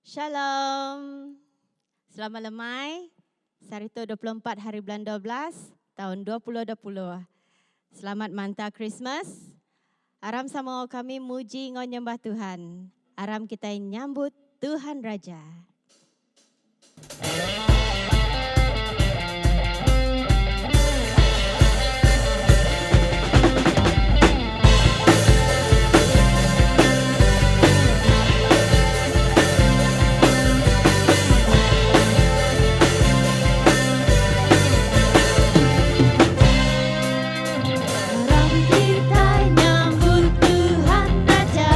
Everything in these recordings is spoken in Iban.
Shalom. Selamat lemai. Sehari tu 24 hari bulan 12 taun 2020. Selamat manta Krismas. Aram sama kami muji enggau nyembah Tuhan. Aram kitai nyambut Tuhan Raja. Aram kitai nyambut Tuhan Raja.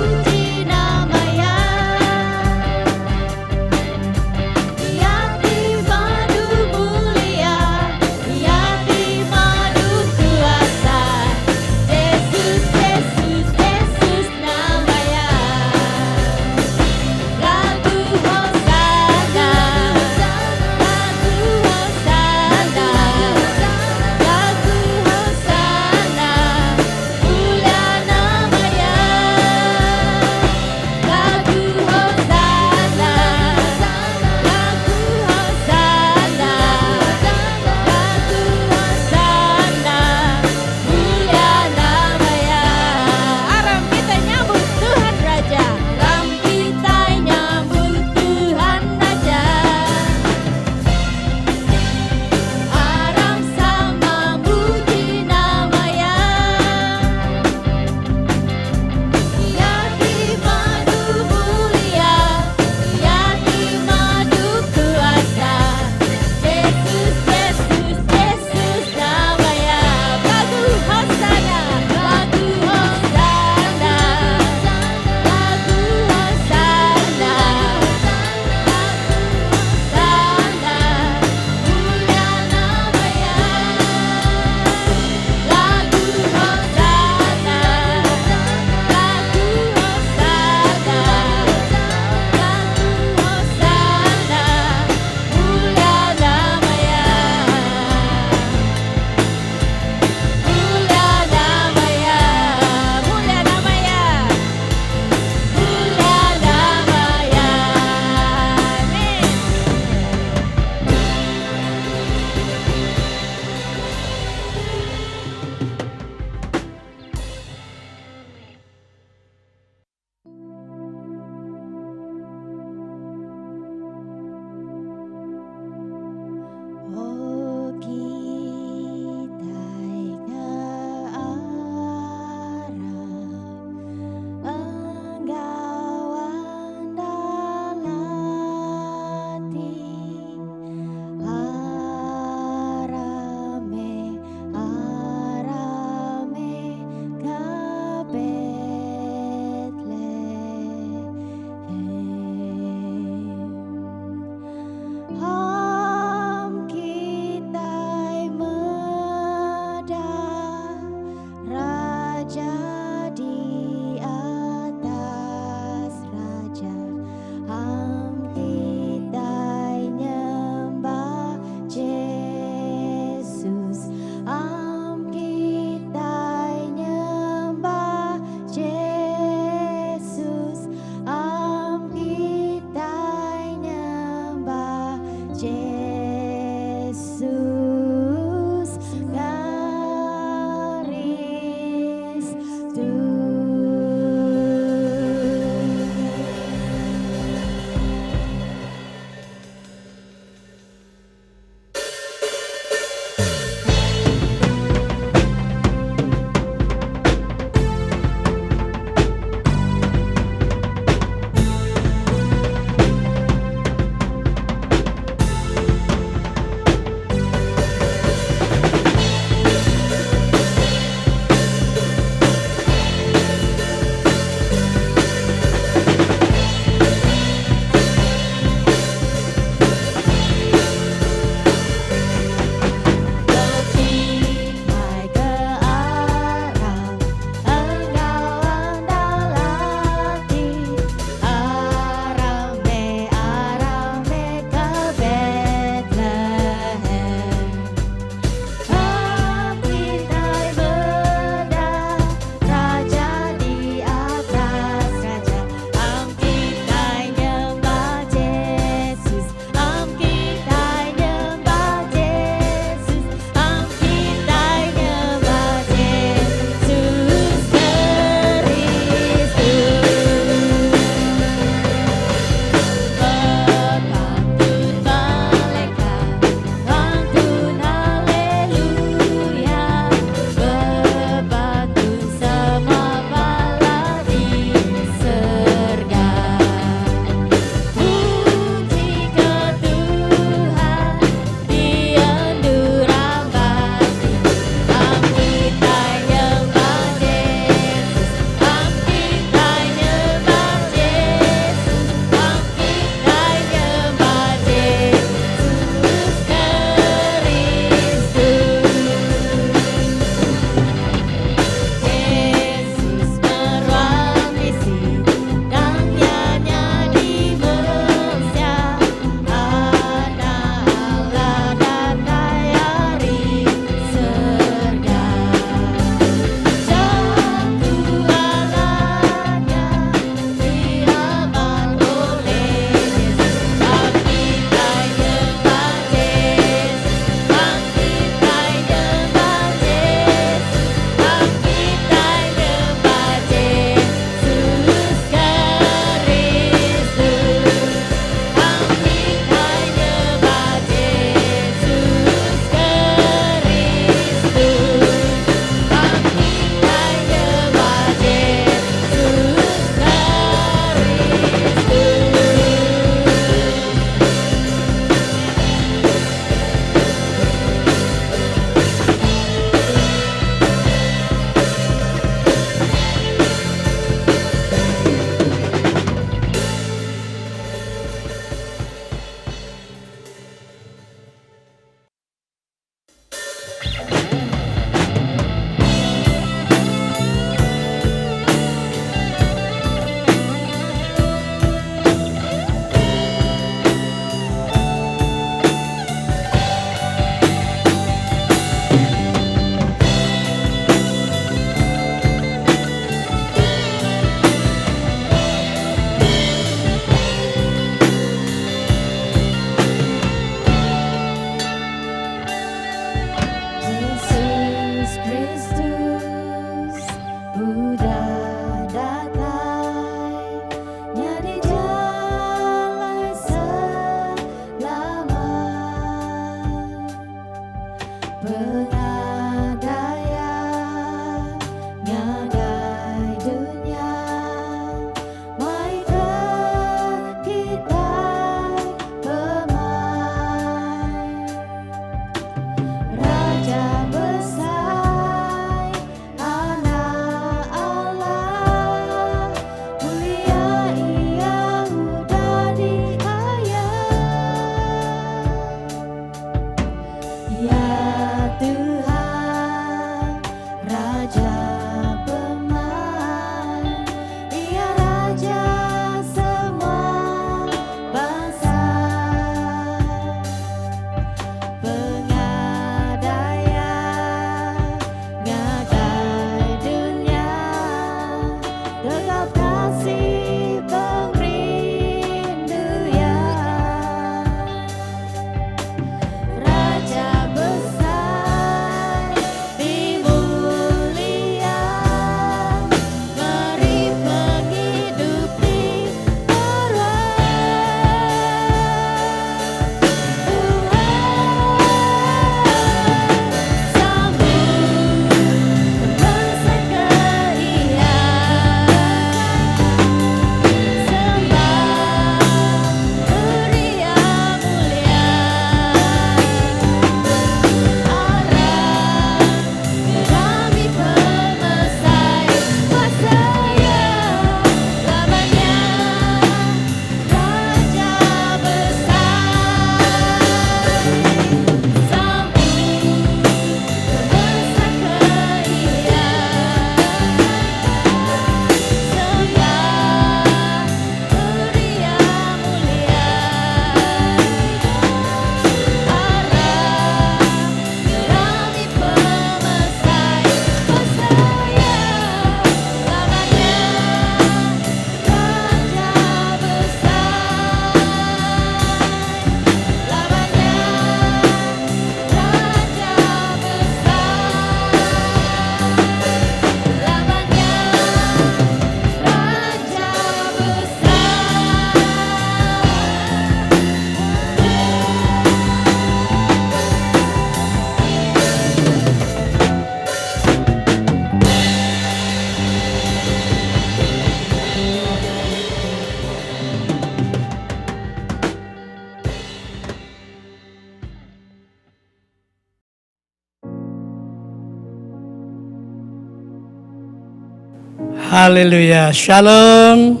Haleluya shalom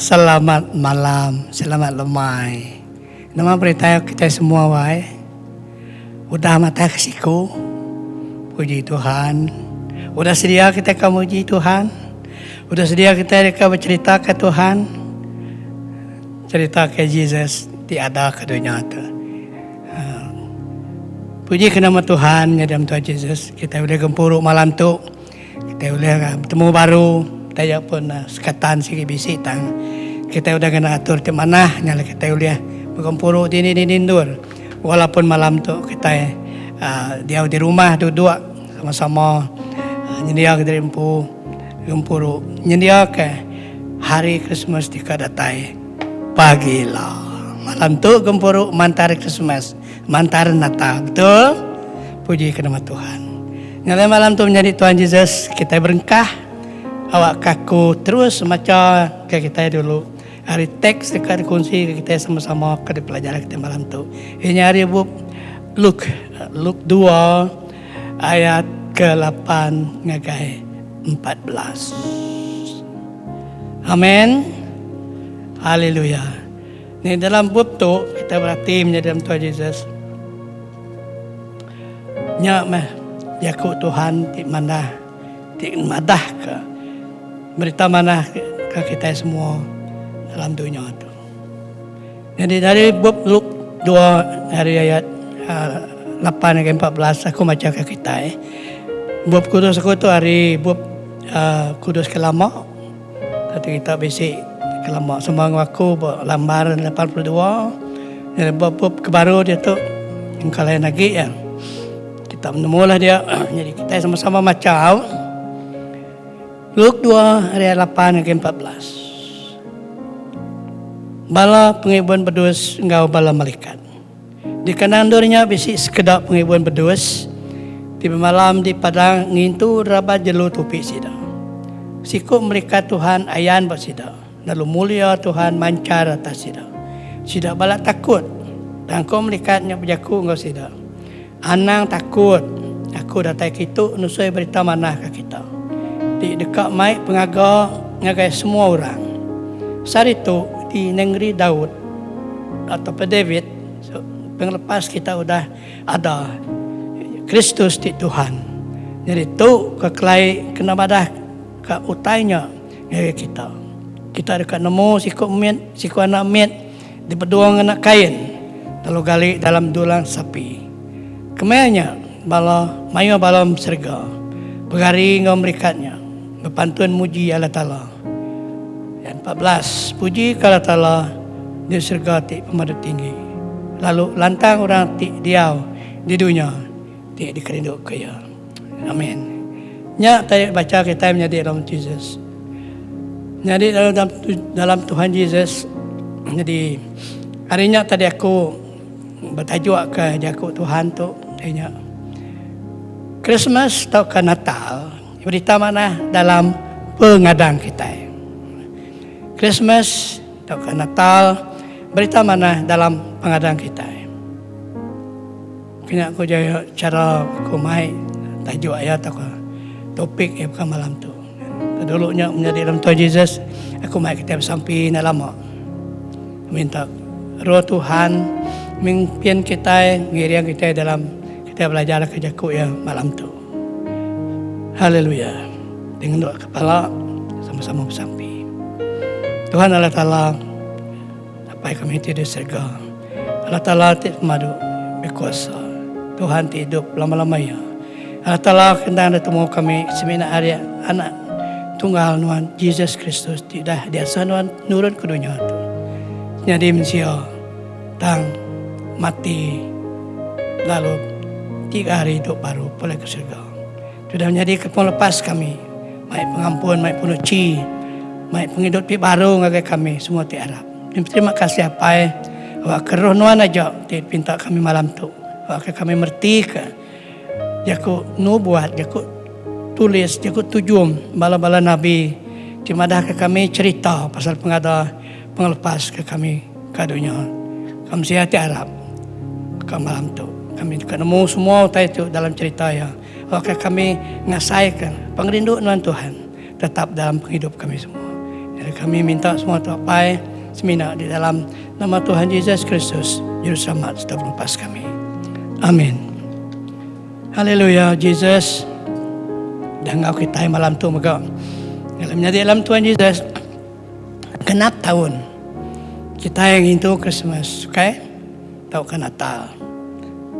selamat malam selamat lemai nama berita kitai semua wai udah matai ke siku puji Tuhan udah sedia kitai ka muji Tuhan udah sedia kitai deka becerita ke Tuhan cerita ke Jesus ti ada ke dunya tu. Puji ke nama Tuhan nyadi dalam Tuhan Jesus kitai ulih gempuru malam tu kitai ulih betemu baru taja pun sekatan sigi bisi tang kitai udah ngena atur ti manah nya alai kitai ulih begempuru dini dini endur walaupun malam tu kitai uhh diau di rumah duduk sama sama nyendia ke diri empu gempuru nyendia ke hari Krismas ti ka datai. Pagila. Malam tu gempuru mantar Krismas, mantar Natal. Betul? Puji ke nama Tuhan. Ngagai malam tu menyadi Tuhan Jesus, kitai berengkah awak ka aku terus macha ke kitai dulu ari teks deka dikunsi ke kitai sama-sama ke dipelajar kitai malam tu. Iya nya ari bup Luke, Luke dua ayat ke lapan ngagai 14. Amen. Haleluya. Ni dalam bup tu kita berati menyadi dalam Tuhan Jesus. Nya meh jaku Tuhan ti manah ti madah ke berita manah ke kitai semua dalam dunya tu. Jadi dari bup Luke 2 dari ayat 8 hingga 14 aku macha ke kitai. Bup kudus aku tu ari bup uh, kudus ke lama. Kati kita bisi ke lama sama enggau aku ba lambar 82. Jadi bup bup ke baru dia tu engka lain agi ya. Kita menemulah dia. Jadi kita sama-sama macha. Luke 2 ari ayat 8 ngagai 14. Bala pengibun bedus enggau bala melikat. Di kandang endur nya bisi sekeda pengibun bedus ti bemalam di padang ngintu raban jelu tupi sida. Siku melikat Tuhan ayan ba sida, lalu mulia Tuhan manchar atas sida. Sida balat takut. Tang ku melikat nya bejaku enggau sida, Anang takut, aku datai kitu nusui berita manah ke kita, ti deka mai pengaga ngagai semua orang. Sehari tu, di nengeri Daud, ataupa David, Pengelepas kita udah ada, Kristus ti Tuhan. Nyadi tu ke kelai kena madah ka utai nya ngagai kita. Kita deka nemu siku mit, siku anak mit, Dipedung ngena kain lalu gali dalam dulang sapi. Kemaya nya, bala mayuh bala serega begari enggau merikat nya bepantun muji Allah Taala. Ayat 14, Puji ka Allah Taala di serega ti pemadu tinggi, lalu lantang orang ti diau di dunya ti dikerinduka Iya. Amin. Nya tai bacha kitai menyadi dalam Jesus. Nyadi dalam dalam Tuhan Jesus nyadi hari nya tadi aku betajuk ke jaku Tuhan tu iya nya Christmas tauka Natal berita manah dalam pengadang kitai. Christmas tauka Natal berita manah dalam pengadang kitai. Kena ku jaya chara ku mai tajuk iya tauka topik iya bukan malam tu. Ke dulu nya menyadi dalam Tuhan Jesus, aku mai kitai besampi enda lama. Minta Roh Tuhan mimpin kitai, ngiring kitai dalam kitai belajar ke jaku iya malam tu. Haleluya. Dengan dua kepala sama-sama besampi. Tuhan Allah Taala Apai kami ti di serega, Allah Taala ti pemadu bekuasa, Tuhan ti idup belama-lama iya. Allah Taala ke endang ditemu kami semina ari Anak tunggal Nuan, Jesus Kristus ti udah diasuh Nuan nurun ke dunya tu nyadi mensia tang mati lalu tiga hari idup baru pulai ke serega. Ti udah nyadika pengelepas kami, mai pengampun, mai penuchi, mai pengidup ti baru ngagai kami semua ti arap. Terima kasih Apai, awakka roh nuan aja ti pinta kami malam tu, awakka kami meretika jaku nubuat, jaku tulis, jaku tujum bala-bala nabi ti madahka kami cherita pasal pengada pengelepas ke kami ka dunya. Kami sia ti arap ka malam tu kami deka nemu semua utai tu dalam cherita iya. Awakka kami ngasaika pengerindu Nuan Tuhan. tetap dalam pengidup kami semua. Jadi kami minta semua tu Apai semina di dalam nama Tuhan Jesus Kristus Juruselamat serta Pelepas kami. Amin. Haleluya Jesus dah enggau kitai malam tu mega. Dalam menyadi dalam Tuhan Jesus genap taun kitai ngintu Christmas, okay? Tauka Natal.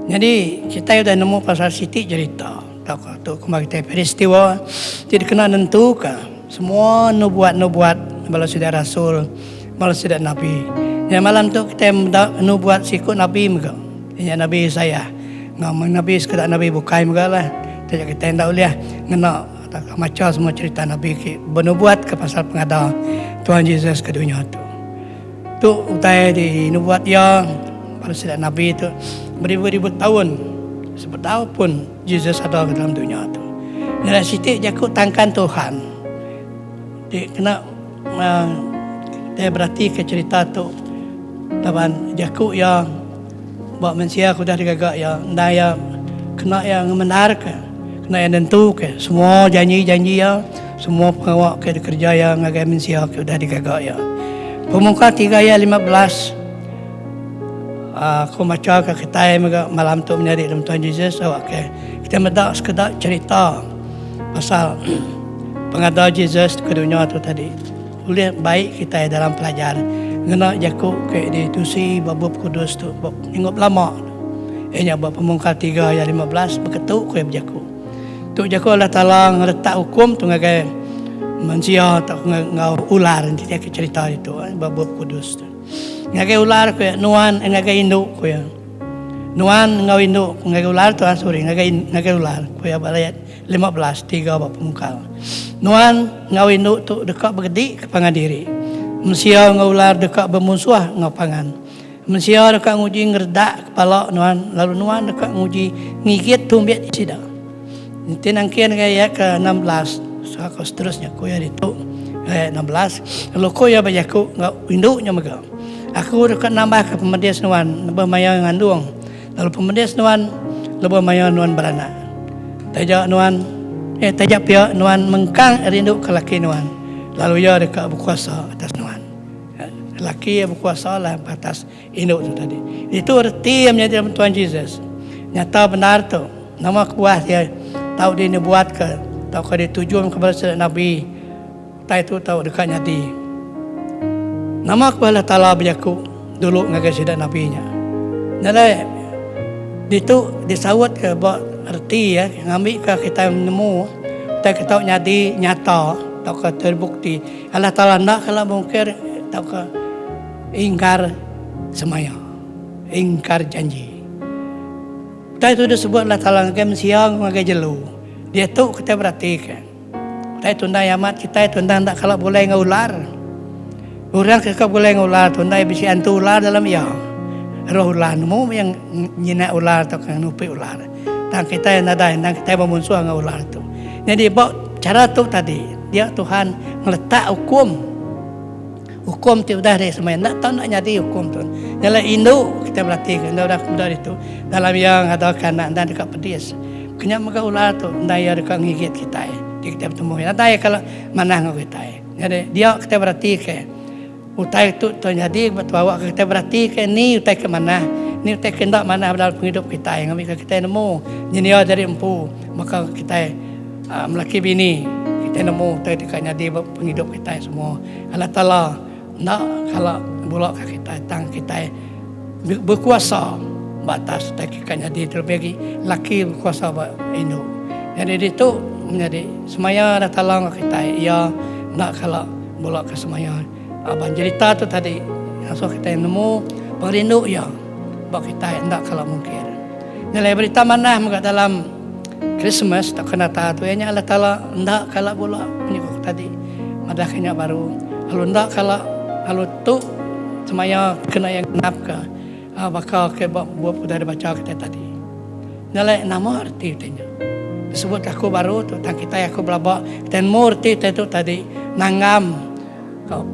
Nyadi kitai udah nemu pasal siti jerita tauka tu kumbai kitai peristiwa ti dikena nentuka semua nubuat-nubuat bala sida rasul, bala sida nabi. Nya malam tu kitai meda nubuat siku nabi mega iya nya Nabi Isaiah enggau meh nabi sekeda nabi bukai mega lah. Taja kitai enda ulih ngena tauka macha semua cherita nabi ke benubuat ke pasal pengada Tuhan Jesus ke dunya tu. Tu utai ti nubuat iya bala sida nabi tu beribu-ribu taun sebedau pun Jesus ada ke dalam dunya tu. Nya siti jaku tangkan Tuhan ti kena kitai beratika cherita tu laban jaku iya ba mensia ke udah digaga iya endang iya kena iya ngemendarka kena iya nentuka semua janji-janji iya. Semua pengawa ke dikereja iya ngagai mensia ke udah digaga iya. Pemungkal tiga ayat 15 Aku macha ke kitai mega malam tu menyadi dalam Tuhan Jesus awakka kitai meda sekeda cherita pasal pengada Jesus ke dunya tu tadi ulih bai kitai dalam pelajar ngena jaku ke ditusi ba Bup Kudus tu ba minggu belama iya nya ba Pemungkal tiga ayat 15 beketu ku iya bejaku. Tu jaku Allah Taala ngeletak ukum tu ngagai mensia tauka enggau ular enti ti aku cherita ditu ba Bup Kudus tu. Ngagai ular ku iya nuan ngagai indu ku iya. Nuan enggau indu ngagai ular tu ah sorry ngagai ngagai ular ku iya ba ayat 15 tiga ba pemungkal. Nuan enggau indu tu deka begedi ke pangan diri. Mensia enggau ular deka bemunsuh enggau pangan. Mensia deka nguji ngeredak kepala nuan, lalu nuan deka nguji ngigit tumbit sida. Enti nangkin ngagai ayat ke 16, saka seterusnya ku iya ditu, ayat 16, lalu ku iya bejaku enggau indu nya mega, Aku deka nambahka pemedis nuan lebuh maya ngandung, lalu pemedis nuan lebuh maya nuan beranak. Taja nuan, eh taja pia nuan mengkang rinduka laki nuan, lalu iya deka bekuasa atas nuan. Lelaki iya bekuasa lah ba atas indu tu tadi. Itu reti iya menyadi dalam Tuhan Jesus. Nyata bendar tu. Nama kebuah iya tau dinubuatka tauka ditujungka bala sida nabi utai tu tau deka nyadi. Nama kebuah Allah Taala bejaku dulu ngagai sida nabi nya. Nadai ditu disautka ba reti iya ngambika kitai nemu utai ke tau nyadi nyata tauka terbukti. Allah Taala enda kala mungkir tauka ingkar semaya, ingkar janji. Utai tu disebut Allah Taala ngagai mensia enggau ngagai jelu. Diatu kitai beratika. Utai tu endang amat kitai tu endang enda kala begulai enggau ular. Orang ke ka begulai enggau ular tu endang bisi antu ular dalam iya. Roh ular nemu meh iya nyinak ular tauka nupi ular. Tang kitai nadai endang kitai bemunsuh enggau ular tu. Nyadi ba chara tu tadi, dia Tuhan ngeletak ukum. Ukum ti udah deh semaya enda tau enda nyadi ukum tu. Nya alai indu kitai beratika enda udah meda ditu dalam iya ngadaka anak enda deka pedis. Kenya mega ular tu enda iya deka ngigit kitai ti kitai betemu iya. Nadai kala manah enggau kitai. Nyadi dia kitai beratika. Utai tu tau nyadi ba tuawa ke kitai beratika ni utai ke manah, ni utai ke enda manah dalam pengidup kitai ngambika kitai nemu nyendia diri empu baka kitai aaa melaki bini kitai nemu utai deka nyadi ba pengidup kitai semua. Allah Taala enda kala bula ka kitai tang kitai bekuasa ba atas utai ke ka nyadi terlebih agi laki bekuasa ba indu. Nyadi ditu menyadi semaya Allah Taala enggau kitai iya enda kala Bula ke semaya Aban jerita tu tadi ngasuh kitai nemu pengerindu iya ba kitai enda kala mungkir. Nya alai berita manah mega dalam Krismas tauka Natal tu iya nya Allah Taala enda kala bula munyi ku tadi madahka nya baru lalu enda kala lalu tu semaya kena iya ngenapka baka ke ba bup udah dibacha kitai tadi. Nya alai nama reti utai nya? Disebut aku baru tu tang kitai aku belaba kitai nemu reti utai tu tadi nanggam ka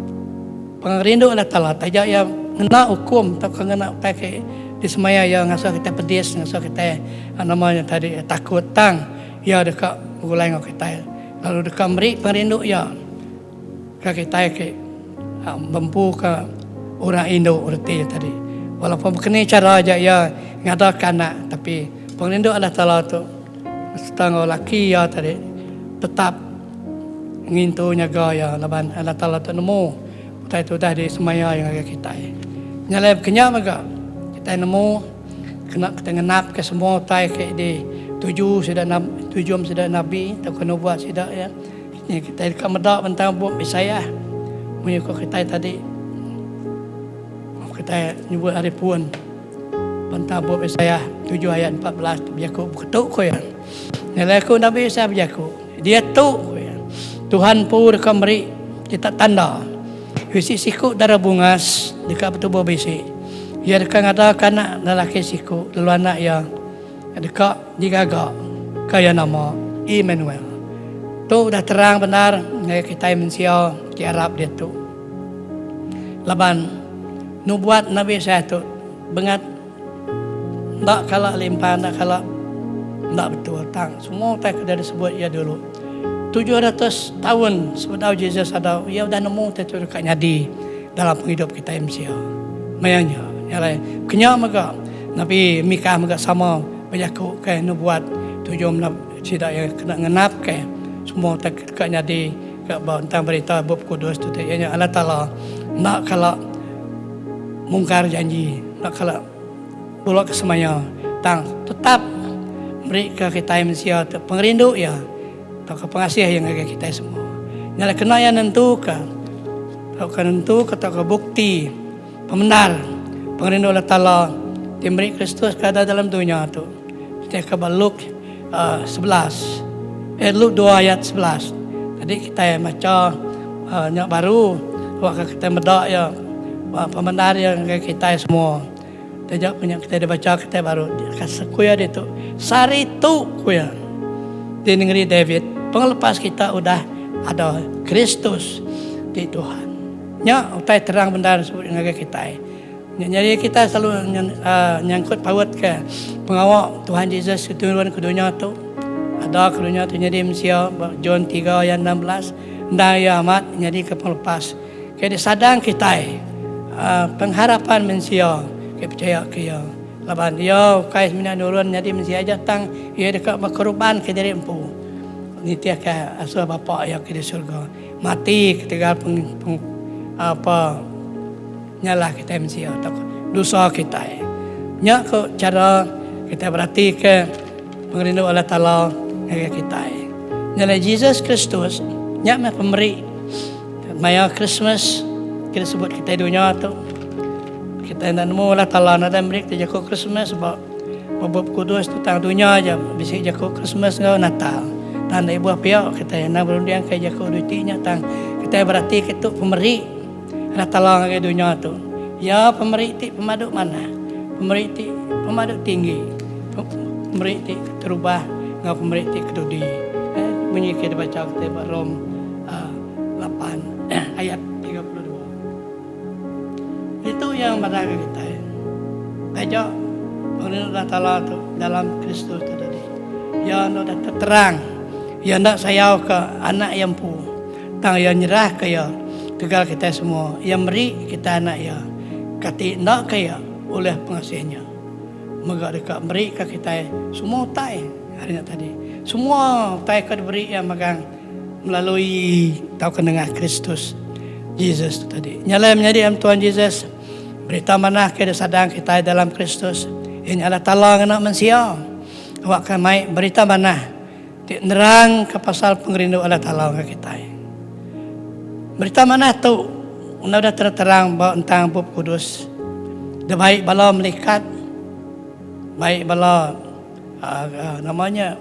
pengerindu Allah Taala taja iya ngena ukum tauka ngena utai ke disemaya iya ngasuh kitai pedis ngasuh kitai nama nya tadi takut tang iya deka begulai enggau kitai. lalu deka meri pengerindu iya ke kitai ke bempu ke orang indu reti nya tadi. Walaupun bekeni chara aja iya ngadaka anak tapi pengerindu Allah Taala tu sereta enggau laki iya tadi tetap ngintu nyaga iya laban Allah Taala tu nemu utai tu udah disemaya iya ngagai kitai. Nya alai bekenya mega kitai nemu kena kitai ngenapka semua utai ke dituju sida tujum sida nabi tauka nubuat sida iya. Nya kitai deka meda bentang bup Isaiah munyi ko kitai tadi. Kitai nyebut ari pun bentang bup Isaiah tujuh ayat 14 bejaku beketu ko iya. Nya alai ku Nabi Isaiah bejaku, diatu ko iya, Tuhan empu deka meri kita tanda. Bisi siku dara bungas deka betubuh bisi. Iya deka ngadaka anak lelaki siku lalu anak iya deka digaga ka iya nama Immanuel. Tu udah terang bendar ngagai kitai mensia ti arap diatu. Laban nubuat Nabi Isaiah tu bengat enda kala limpang enda kala enda betul tang semua utai ke udah disebut iya dulu 700 taun sebedau Jesus ada iya udah nemu utai tu deka nyadi dalam pengidup kitai mensia. Maya nya, nya alai kenya mega Nabi Mikah mega sama bejaku ke nubuat tuju sida iya kena ngenapka semua utai ke deka nyadi ka ba entang berita Bup Kudus tu ti iya nya Allah Taala enda kala mungkar janji enda kala bula ke semaya tang tetap meri ke kitai mensia tu pengerindu iya tauka pengasih iya ngagai kitai semua. Nya alai kena iya nentuka tauka nentuka tauka bukti pemendar pengerindu Allah Taala ti meri Kristus ke ada dalam dunya tu. Kitai ke ba Luke 11 eh Luke 2 ayat 11. Tadi kitai macha nya baru awakka kitai meda iya pemendar iya ngagai kitai semua. Taja pun nya kitai dibacha kitai baru ku iya ditu. Sehari tu ku iya di nengeri David pengelepas kita udah ada Kristus ti Tuhan. Nya utai terang bendar sebut ngagai kitai. Nya nyadi kitai selalu nyangkut paut ke pengawa Tuhan Jesus ke turun ke dunya tu. Ada ke dunya tu nyadi mensia ba John 3 ayat 16 endang iya amat nyadika pengelepas. Ke disadang kitai pengharapan mensia ke pechaya ke iya. Laban iya ukai semina nurun nyadi mensia aja tang iya deka bekorban ke diri empu nitihka asuh Bapa iya ke di surga mati ketegal peng, peng, apa nyalah kitai mensia tauka dosa kitai. Nya ko chara kitai beratika pengerindu Allah Taala ngagai kitai. Nya alai Jesus Kristus nya meh pemeri Maya Krismas ke disebut kitai dunya tu, kitai enda nemu Allah Taala nadai meri kitai jaku Krismas ba Bup Kudus tu tang dunya aja bisi jaku Krismas enggau Natal. Tang enda ibuh pia kitai anang berunding ke jaku duti nya tang kitai berati ke tu pemeri Allah Taala ngagai dunya tu. Iya pemeri ti pemadu manah, pemeri ti pemadu tinggi, pemeri ti keterubah enggau pemeri ti kedudi. Munyi ke dibacha kitai ba Rom. 8 ayat 32. Ditu iya madahka kitai, taja pengerindu Allah Taala tu dalam Kristus tu tadi, iya enda udah terang, iya enda sayauka anak iya empu, tang iya nyerahka iya tegal kitai semua, iya meri kitai anak iya, kati enda ke iya ulih pengasih nya mega deka merika kitai semua utai ari nya tadi. Semua utai ke diberi iya megang. Melalui tauka nengah Kristus Jesus tu tadi. Nya alai menyadi dalam Tuhan Jesus, berita manah ke disadang kitai dalam Kristus iya nya Allah Taala ngena mensia awakka mai berita manah ti nerangka pasal pengerindu Allah Taala ngagai kitai. Berita manah tu enda udah terang-terang ba entang Bup Kudus dibai bala melikat bai bala uhh nama nya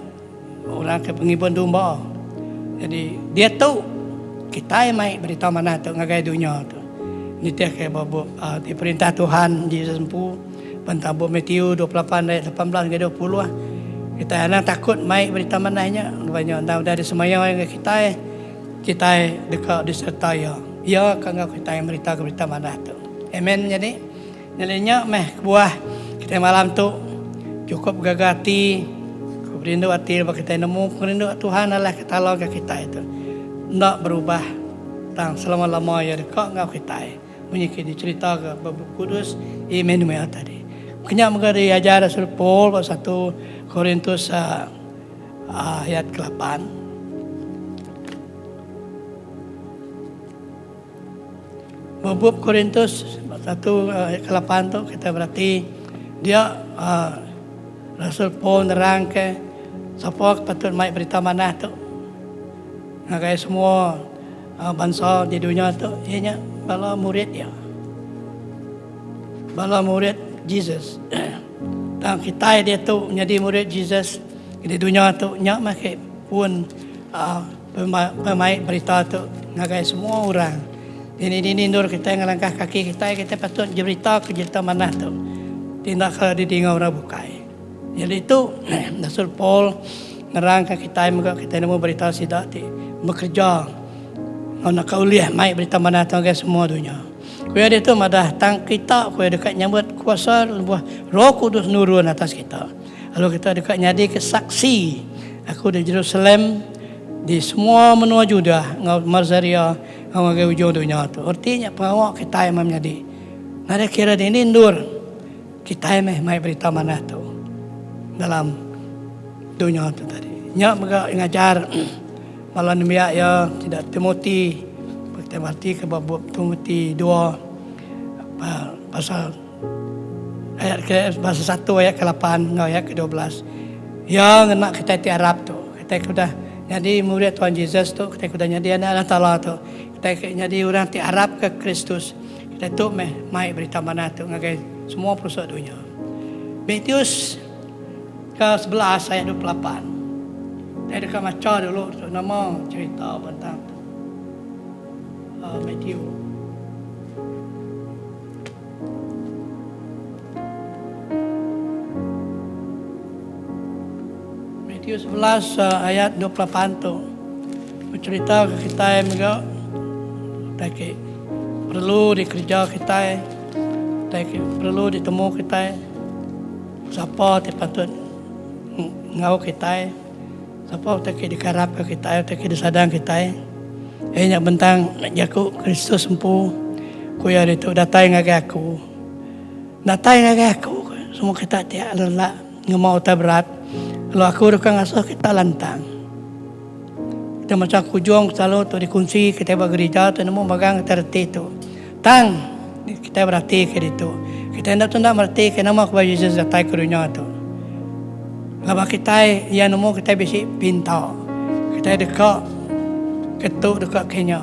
Orang ke pengibun domba. Jadi diatu kitai mai berita manah tu ngagai dunya tu. Nitihka ba bup uh, ti perintah Tuhan Jesus empu bentang bup Matthew 28 ayat 18 hingga 20. Kitai anang takut mai berita manah nya laban nya endang udah disemaya ngagai kitai. Kitai deka diserta iya. Iya ke enggau kitai meritaka berita manah tu. Amen jadi. Nyadi nya meh kebuah kitai malam tu chukup gaga ati. Rindu ati lebuh kitai nemu pengerindu Tuhan Allah Ketala ke kitai tu enda berubah tang selama-lama iya deka enggau kitai munyi ke dicheritaka ba Bup Kudus Immanuel tadi. Kenya mega diajar Rasul Paul ba satu Korintus ayat kelapan. Ba bup Korintus satu ayat kelapan tu kitai berati dia Rasul Paul nerangka sapa ke patut mai berita manah tu ngagai semua bansa di dunya tu iya nya bala murid iya. Bala murid Jesus. Tang kitai diatu nyadi murid Jesus di dunya tu nya meh ke pun Pemai berita tu ngagai semua orang. Dini-dini endur kitai ngelangkah kaki kitai, kitai patut jerita ke jerita manah tu ti enda kala didinga orang bukai. Nyadi tu, Rasul Paul nerangka kitai mega kitai nemu berita sida ti bekereja enggau naka ulih mai berita manah tu ngagai semua dunya. Ku iya ditu madah, Tang kita, ku iya, deka nyambut kuasa lebuh Roh Kudus nurun atas kita. Lalu kita deka nyadika saksi Aku di Jerusalem, di semua menua Judah enggau Mazaria enggau ngagai ujung dunya tu. Reti nya pengawa kitai meh menyadi. Nadai kira dini endur kitai meh mai berita manah tu dalam dunya tu tadi. Nya mega ngajar bala nembiak iya sida Timoti, kitai beratika ba bup Timoti dua pasal. Ayat ke bahasa satu ayat ke lapan enggau ayat ke 12. Iya ngena kitai ti arap tu. Kitai ke udah nyadi murid Tuhan Jesus tu, kitai ke udah nyadi anak Allah Taala tu, kitai ke nyadi orang ti arap ke Kristus, kitai tu meh mai berita manah tu ngagai semua pelosok dunya. Matius ke 11 ayat 28. Kitai deka macha dulu tu nama cherita bentang tu. Uh, Matthew. Matthew 11 ayat 28 tu becerita ke kitai mega utai ke perlu dikereja kitai, utai ke perlu ditemu kitai, sapa ti patut enggau kitai, sapa utai ke dikarapka kitai, utai ke disadang kitai. Iya nya bentang jaku Kristus empu, ku iya ditu, Datai ngagai aku. Datai ngagai aku, semua kita ti lelak ngema utai berat, lalu aku deka ngasuh kita lantang. Kita macha kujung selalu tu dikunsi kitai ba gerija tu nemu magang kitai reti tu. Tang, kitai beratika ditu. Kitai enda tunda meretika nama kebuah Jesus datai ke dunya tu. Laban kitai, iya nemu kitai bisi pinta. Kitai deka ke tu deka ke nya.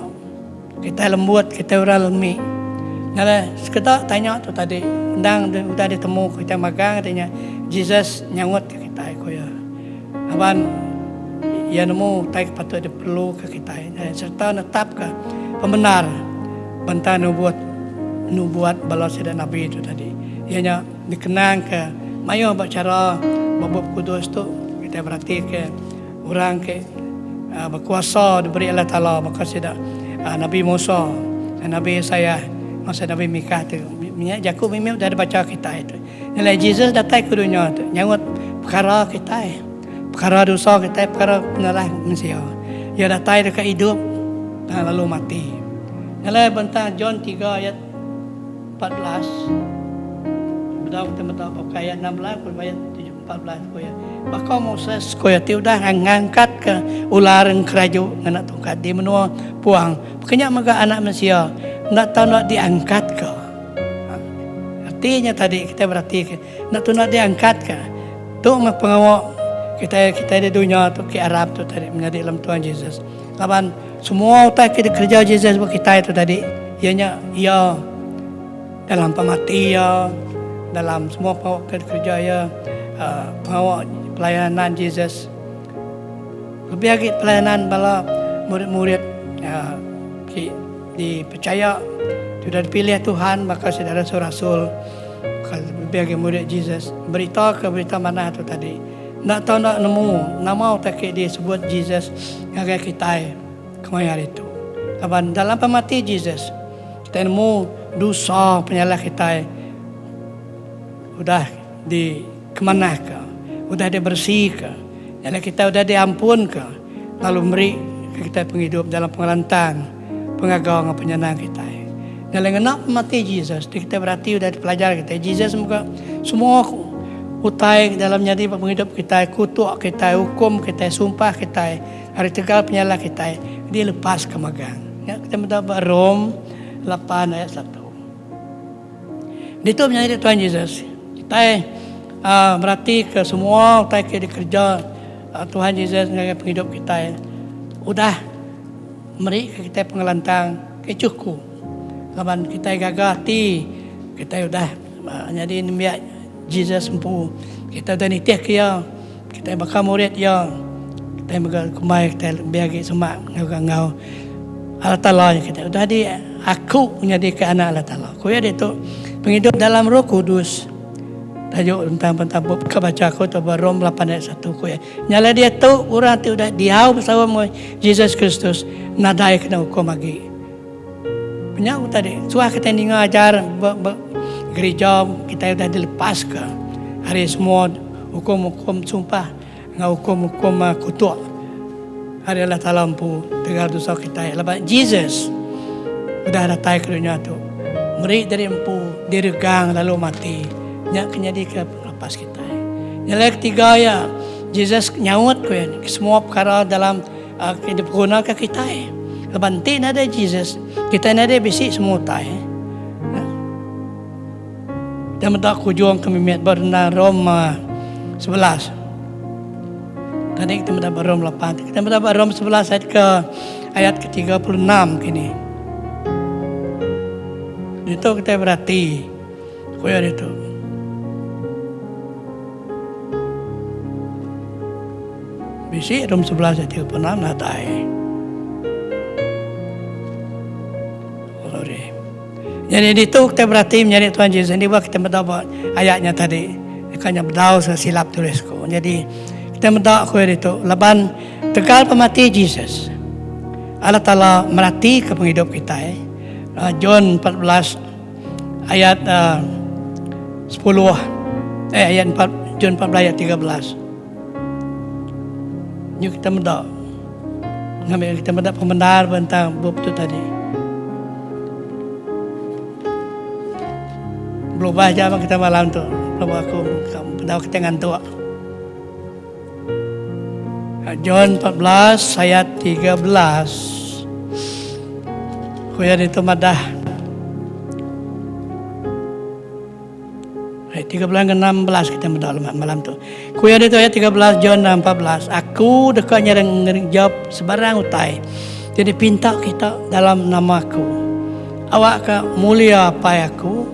Kitai lembut, kitai orang lemi. Nya alai sekeda tanya tu tadi endang udah ditemu kitai magang ti nya Jesus nyaut ke kitai ku iya. Laban iya nemu utai ke patut diperluka kitai sereta netapka pemendar bentang nubuat nubuat bala sida nabi tu tadi. Iya nya dikenangka mayuh ba chara ba Bup Kudus tu kitai beratika orang ke bekuasa diberi Allah Taala baka sida Nabi Musa, Nabi Isaiah enggau sida Nabi Mikah tu. Nya jaku mimit udah dibacha kitai tu. Nya alai Jesus datai ke dunya tu nyaut pekara kitai, pekara dosa kitai, pekara penyalah mensia. Iya datai deka idup tang lalu mati. Nya alai bentang John tiga ayat 14 bedau kita meda ba bukai ayat 16 ku ayat 14 ku iya. Baka Moses ku iya ti udah ngangkatka ular engkeraju ngena tungkat di menua puang, baka nya mega Anak Mensia enda tau enda diangkatka. Reti nya tadi kitai beratika enda tau enda diangkatka. Tu meh pengawa kitai kitai di dunya tu ke arap tu tadi menyadi dalam Tuhan Jesus. Laban semua utai ke dikereja Jesus ba kitai tu tadi iya nya iya dalam pemati iya, dalam semua pengawa ke dikereja iya, uhh pengawa pelayanan Jesus lebih agi pelayanan bala murid-murid uhh ti dipechaya ti udah dipilih Tuhan baka sida rasul-rasul lebih agi murid Jesus berita ke berita manah tu tadi. Enda tau enda nemu nama utai ke disebut Jesus ngagai kitai kemaya hari tu. Laban dalam pemati Jesus, kitai nemu dosa penyalah kitai udah dikemanahka, udah diberesika. Nya alai kitai udah diampunka lalu meri ke kitai pengidup dalam pengelantang, pengaga enggau penyenang kitai. Nya alai ngena pemati Jesus ti kitai berati udah dipelajar kitai, Jesus mega semua utai dalam nyadi ba pengidup kitai, kutuk kitai, ukum kitai, sumpah kitai ari tegal penyalah kitai dilepaska magang. Nya kitai meda ba Rome lapan ayat satu. Ditu menyadi Tuhan Jesus. Kitai uh, beratika semua utai ke dikereja uh, Tuhan Jesus ngagai pengidup kitai udah meri ke kitai pengelantang ke chukup. Laban kitai gaga ati kitai udah uh, nyadi nembiak Jesus empu. Kitai udah nitih ke iya, kitai baka murid iya. Kitai mega kumbai kitai lebih agi semak enggau enggau Allah Taala nya kitai udah di aku nyadika anak Allah Taala. Ku iya ditu pengidup dalam Roh Kudus. Tajuk tentang tentang bup ke baca aku tu ba Rom lapan ayat satu ku iya. Nya alai diatu orang ti udah diau besawa enggau Jesus Kristus nadai kena ukum agi. Nya ku tadi suah kitai ninga ajar ba ba gerija kitai udah dilepaska ari semua ukum-ukum sumpah. Enggau ukum-ukum kutuk ari Allah Taala empu tegal dosa kitai laban Jesus udah datai ke dunya tu meri diri empu diregang lalu mati nya ke nyadika pengelepas kitai. Nya alai ketiga iya Jesus nyaut ku iya semua pekara dalam ke dipegunaka kitai laban enti nadai Jesus kitai nadai bisi semua utai. Kita meda kujung ke mimit ba renang Rom 11. Tadi kita meda ba Rom 8. Kita meda ba Rom 11 ayat ke ayat ke 36 kini. Ditu kita berati. Kuya ditu. Bisi Rom 11 ayat 36 nadai. Sorry. Nyadi ditu kitai berati menyadi Tuhan Jesus ni ba kitai meda ba ayat nya tadi deka nya bedau silap tulis ku. Nyadi kitai meda ku iya ditu laban tegal pemati Jesus Allah Taala meratika pengidup kitai. John 14 ayat 10 eh ayat 4 John 14 ayat 13. Nyu kita meda. Ngambil kita meda pemendar tentang bup tu tadi. Berubah aja bang kita malam tu. Pelaba aku pendau kita ngantuk. John 14 ayat 13. Kuya itu madah. Ayat 13 ke 16 kita meda malam tu. Ku iya ditu ayat 13 John 14, Aku deka nyereng ngereja sebarang utai ti dipinta kita dalam nama aku. Awakka mulia Apai aku,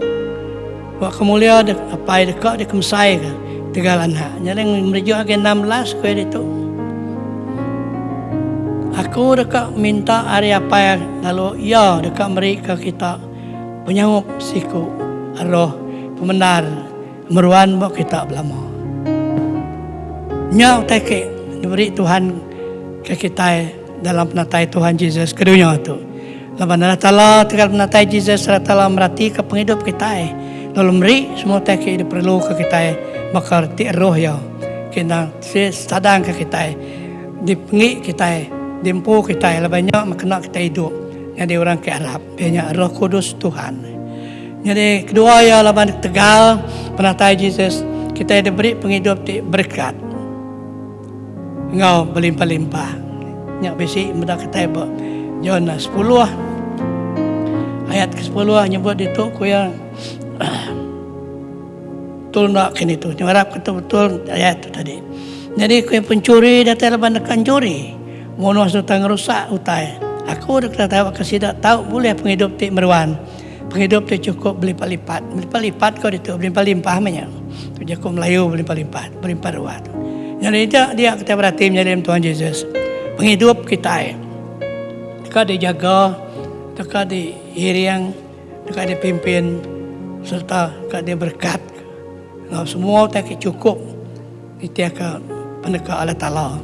awakka mulia Apai deka dikemesaika tegal Anak. Nya alai merejuk agi 16 ku iya ditu. Aku deka minta ari Apai lalu Iya deka merika kita Penyaup siku roh pemendar meruan ba kita belama. Nya utai ke diberi Tuhan ke kitai dalam penatai Tuhan Jesus ke dunya tu. Laban Allah Taala tegal penatai Jesus Allah Taala meratika pengidup kitai lalu meri semua utai ke diperluka kitai baka reti roh iya ke endang sadangka kitai dipengi kitai diempu kitai laban nya meh kena kitai idup nyadi orang ke arap. Iya nya Roh Kudus Tuhan. Nyadi kedua iya laban ketegal penatai Jesus, kitai diberi pengidup ti berekat enggau belimpah-limpah. Nya bisi meda kitai ba John 10 ayat ke 10 nyebut ditu ku iya betul enda kini tu. Ngarap ke tu betul ayat tu tadi. Nyadi ku iya pencuri datai laban deka enchuri. Munuh sereta ngerusak utai. Aku deka tawaka sida tau bulih pengidup ti meruan, pengidup ti chukup belipat-lipat. Belipat-lipat ko ditu, belimpah-limpah meh nya. Tu jaku Melayu belimpah-limpah, belimpah ruah tu. Nyadi nya dia kitai berati menyadi Tuhan Jesus. Pengidup kitai deka dijaga, deka diiring, deka dipimpin sereta deka diberekat enggau semua utai ti chukup. Nitihka peneka Allah Taala.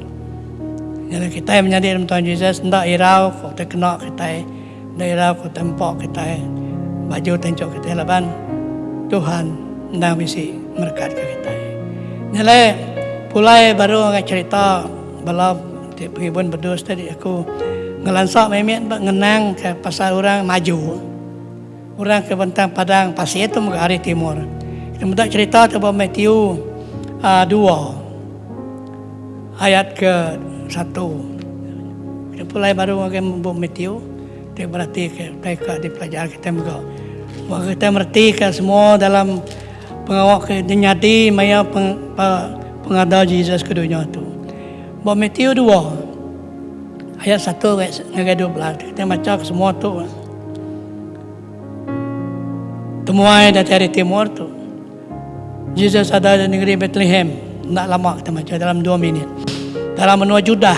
Nya alai kitai menyadi dalam Tuhan Jesus enda irau ko utai kena kitai, enda irau ko utai empa kitai, baju tanchuk kitai laban Tuhan endang bisi merekatka kitai. Nya alai. Pulai baru ngagai cherita bala ti pengibun bedus tadi aku ngelansa mimit ba ngenang ke pasal orang maju. Orang ke bentang padang pasir tu mega ari timur. Kita meda cherita tu ba Matthew aaa dua ayat ke satu. Kita pulai baru ngagai bup Matthew ti berati ke utai ka dipelajar kita mega. Wang kita mereti ka semua dalam pengawa ke nyadi maya pengada Jesus ke dunya tu. Ba Matthew dua ayat satu ngagai 12 kita macha ke semua tu. Temuai datai ari timur tu. Jesus ada di negeri Bethlehem enda lama kita macha dalam dua minit. Dalam menua Judah,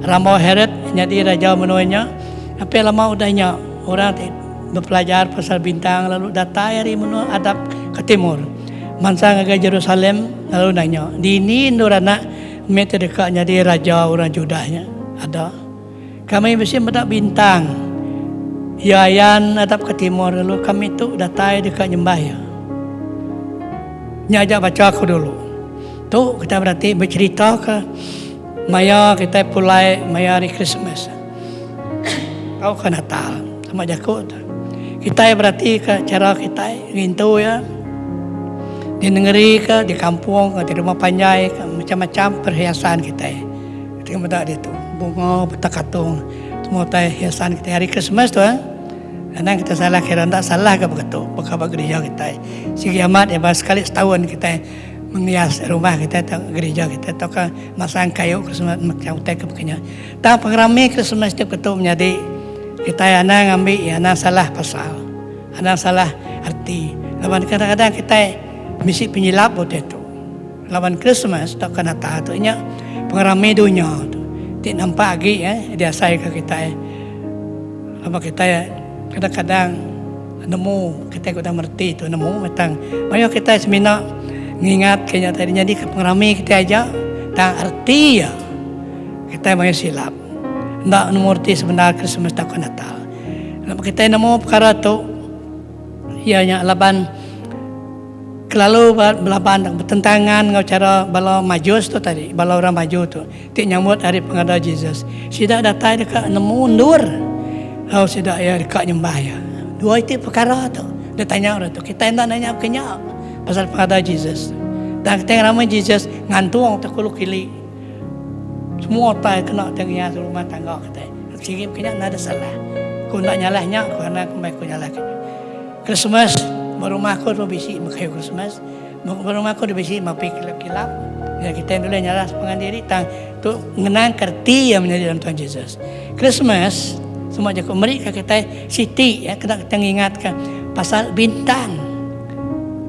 rambau Herod nyadi raja menua nya. Apai lama udah nya, orang ti bepelajar pasal bintang lalu datai ari menua adap ke timur, mansang ngagai Jerusalem lalu nanya, Dini endur anak mit ti deka nyadi raja orang Judah nya ada? Kami bisi meda bintang Iya ayan adap ke timur lalu kami tu datai deka nyembah Iya. Nya aja bacha aku dulu. Tu kita berati becherita ke maya kitai pulai maya hari Krismas tauka Natal sama jaku tu. Kitai berati ke chara kitai ngintu iya di nengeri ke di kampung ke di rumah panjai ke macam-macam perhiasan kitai. Kitai meda ditu bunga betakatung semua utai hiasan kitai hari Krismas tu eh. Anang kita salah kira enda salah ga beketu baka ba gerija kitai. Sigi amat iya sekali setaun kitai mengias rumah kitai tau gerija kitai tauka masang kayu Krismas macam utai ke baka nya. Tang pengerami Krismas ti beketu menyadi kitai anang ngambi iya anang salah pasal anang salah erti laban kadang-kadang kitai bisi penyilap ba utai tu. Laban Krismas tauka Natal tu nya pengerami dunya tu ti nampak agi diasaika kitai. Laban kitai kadang-kadang nemu kitai ke udah mereti tu nemu tang mayuh kitai semina ngingatka nya tadi nyadika pengerami kitai aja tang reti iya kitai mayuh silap enda nemu reti sebenar Krismas tauka Natal. Laban kitai nemu pekara tu iya nya laban kelalu belaban betentangan enggau chara bala Majus tu tadi bala orang maju tu. Ti nyambut hari pengada Jesus. Sida datai deka nemu endur enggau sida iya deka nyembah iya. Dua iti pekara tu ditanya orang tu. Kitai enda nanya baka nya pasal pengada Jesus. Tang kitai ngerama Jesus ngantung tekulu kili. Semua utai kena ti ngias rumah tangga kitai. Sigi baka nya nadai salah. Ku enda nyalah nya ku anang ku mai ku nyalah ke nya. Christmas ba rumah aku tu bisi mekayu Christmas. Ba rumah aku bisi mapi kilap-kilap. Ya kitai enda ulih nyalah sepangan diri tang tu ngenangka reti iya menyadi dalam Tuhan Jesus. Christmas semua jaku meri ka kitai siti ya kena kitai ngingatka pasal bintang.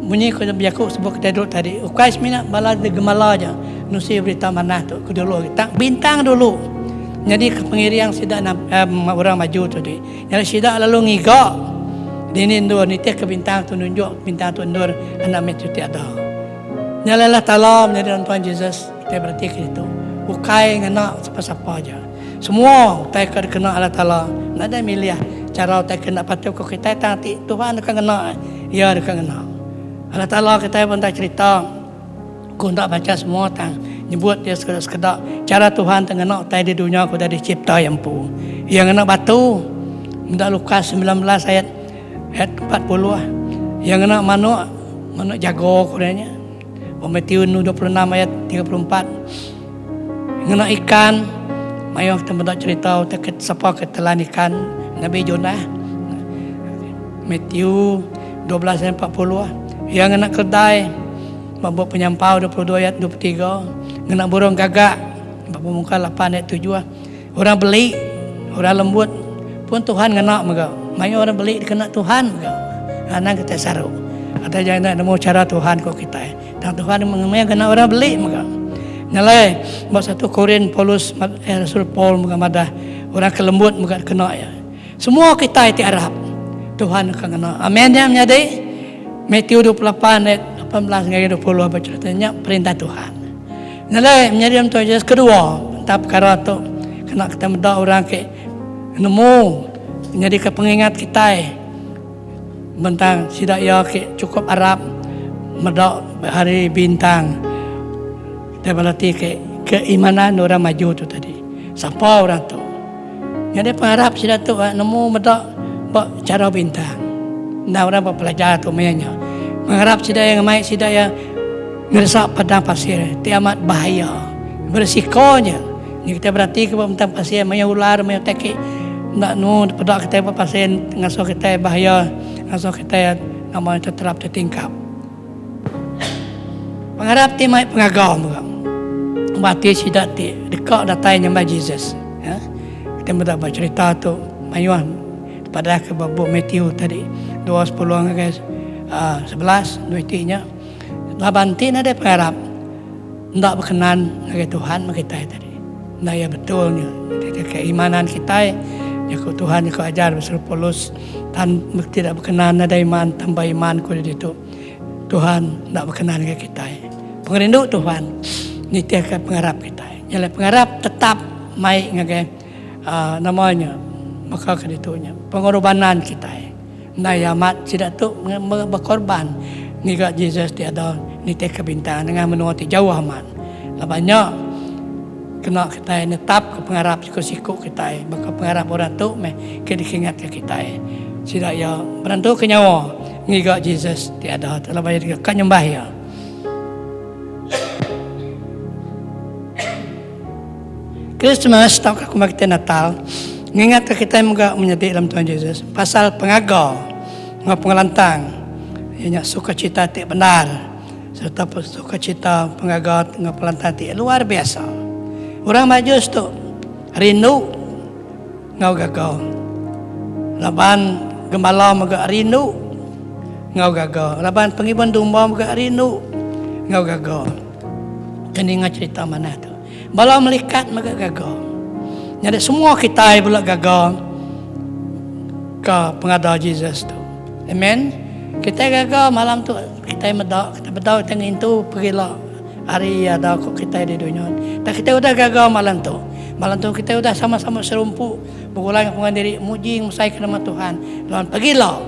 Munyi ku jaku sebut kitai dulu tadi ukai semina bala gemala aja nusi berita manah tu ke dulu agi tang bintang dulu nyadi ke pengiring sida orang maju tu tadi. Nyadi sida lalu ngiga dini endur nitihka bintang tu nunjuk bintang tu endur anak mit tu ti ada. Nya alai Allah Taala menyadi dalam Tuhan Jesus kitai beratika ditu ukai ngena sapa-sapa aja. Semua utai ke dikena Allah Taala nadai milih chara utai ke enda patut ku kitai tang ti Tuhan deka ngena iya deka ngena. Allah Taala kitai pun enda cherita. Ku enda bacha semua tang nyebut iya sekeda-sekeda chara Tuhan te ngena utai di dunya ke udah dicipta iya empu. Iya ngena batu, meda Lukas 19 ayat ayat 40. Iya ngena manuk, manuk jago ku iya nya. Ba Matthew 26 ayat 34. Ngena ikan, mayuh kita meda cherita utai ke sapa ke telan ikan Nabi Jonah. Matthew 12 ayat 40. Iya ngena keledai. Ba bup Penyampau 22 ayat 23, ngena burung gagak ba Pemungkal 8 ayat 7, orang beli, orang lembut pun Tuhan ngena mega. Mayuh orang beli dikena Tuhan mega. Anang kitai saru. Atai ja enda nemu chara Tuhan ku kitai. Tang Tuhan meh ngena orang beli mega. Nya alai ba satu Korin Paulus eh Rasul Paul mega madah orang ke lembut mega dikena iya. Semua kitai ti arap Tuhan deka ngena. Amen nya menyadi. Matthew 28 ayat 18 ngagai 20 ba cerita nya perintah Tuhan. Nya alai menyadi dalam Tuhan Jesus kedua entah perkara tu kena kita meda orang ke nemu nyadika pengingat kitai bentang sida iya ke chukup arap meda hari bintang. Kitai berati ke keimanan orang maju tu tadi. Sapa orang tu? Nyadi pengarap sida tu nemu meda ba chara bintang. Enda orang bepelajar tu maya nya. Pengarap sida iya ngemai sida iya ngeresak padang pasir ti amat bahaya. Berisiko nya. Nya kitai berati ke ba bentang pasir mayuh ular mayuh tai ke enda nemu peda kitai ba pasir ngasuh kitai bahaya ngasuh kitai nama teterap tetingkap. Pengarap ti mai pengaga mega ba ati sida ti deka datai nyembah Jesus. Kita meda ba cherita tu mayuh dipadahka ba bup Matthew tadi 2:10 ngagai 11 dua iti nya laban ti nadai pengarap enda bekenan ngagai Tuhan meh kitai tadi. Enda iya betul nya. Keimanan kitai jaku Tuhan jaku ajar Rasul Paulus tan tidak bekenan nadai iman tambah iman ku ditu. Tuhan enda bekenan ngagai kitai. Pengerindu Tuhan nitihka pengarap kitai. Nya alai pengarap tetap mai ngagai uhh nama nya baka ke ditu nya pengorbanan kitai. Enda iya amat sida tu bekorban ngiga Jesus ti ada nitihka bintang nengah menua ti jauh amat. Laban nya kena kitai netapka pengarap siku-siku kitai baka pengarap orang tu meh ke dikingatka kitai. Sida iya berentuka nyawa ngiga Jesus ti ada tu laban iya deka nyembah iya. Krismas tauka kumbai kitai Natal ngingatka kitai mega menyadi dalam Tuhan Jesus pasal pengaga enggau pengelantang iya nya sukacita ti bendar sereta sukacita pengaga enggau pengelantang ti luar biasa. Orang Majus tu rindu enggau gaga laban gembala mega rindu enggau gaga laban pengibun domba mega rindu enggau gaga. Ke ninga cherita manah tu. Bala melikat mega gaga. Nyadi semua kitai bela gaga ka pengada Jesus tu. Amen. Kitai gaga malam tu kitai meda kitai bedau kitai ngintu pegila hari ada ku kitai di dunya. Tang kitai udah gaga malam tu. Malam tu kitai udah sama-sama serumpu begulai enggau pangan diri muji ngemesaika nama Tuhan laban pegila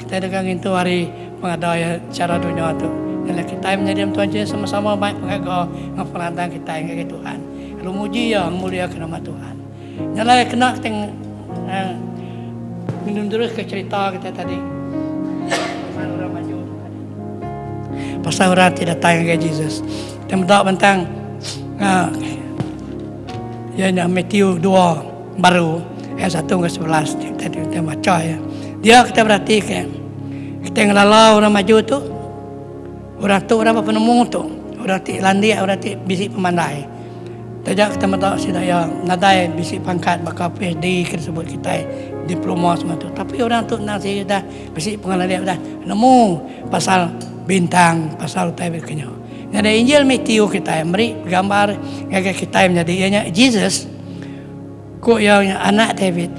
kitai deka ngintu hari Pengada iya chara dunya tu nyadi kitai menyadi entua Jesus sama-sama mai pengaga enggau pengelantang kitai ngagai Tuhan lalu muji iya ngemuliaka nama Tuhan. Nya alai kena kitai ngenuruska cherita kitai tadi pasal orang maju tu tadi. Pasal orang ti datai ngagai Jesus. Kitai meda bentang uhh iya nya Matthew dua baru ayat satu enggau 11 ti tadi kitai macha iya. Dia kitai beratika. Kitai ngelala orang maju tu, orang tu orang bepenemu tu, orang ti landik, orang ti bisi pemandai. Taja kitai meda sida iya nadai bisi pangkat baka PhD ke disebut kitai, diploma semua tu. Tapi orang tu endang sigi udah bisi pengelandik udah nemu pasal bintang, pasal utai baka nya. Nyadi Injil Matthew kitai meri gambar ngagai kitai menyadi iya nya Jesus ku iya nya anak David.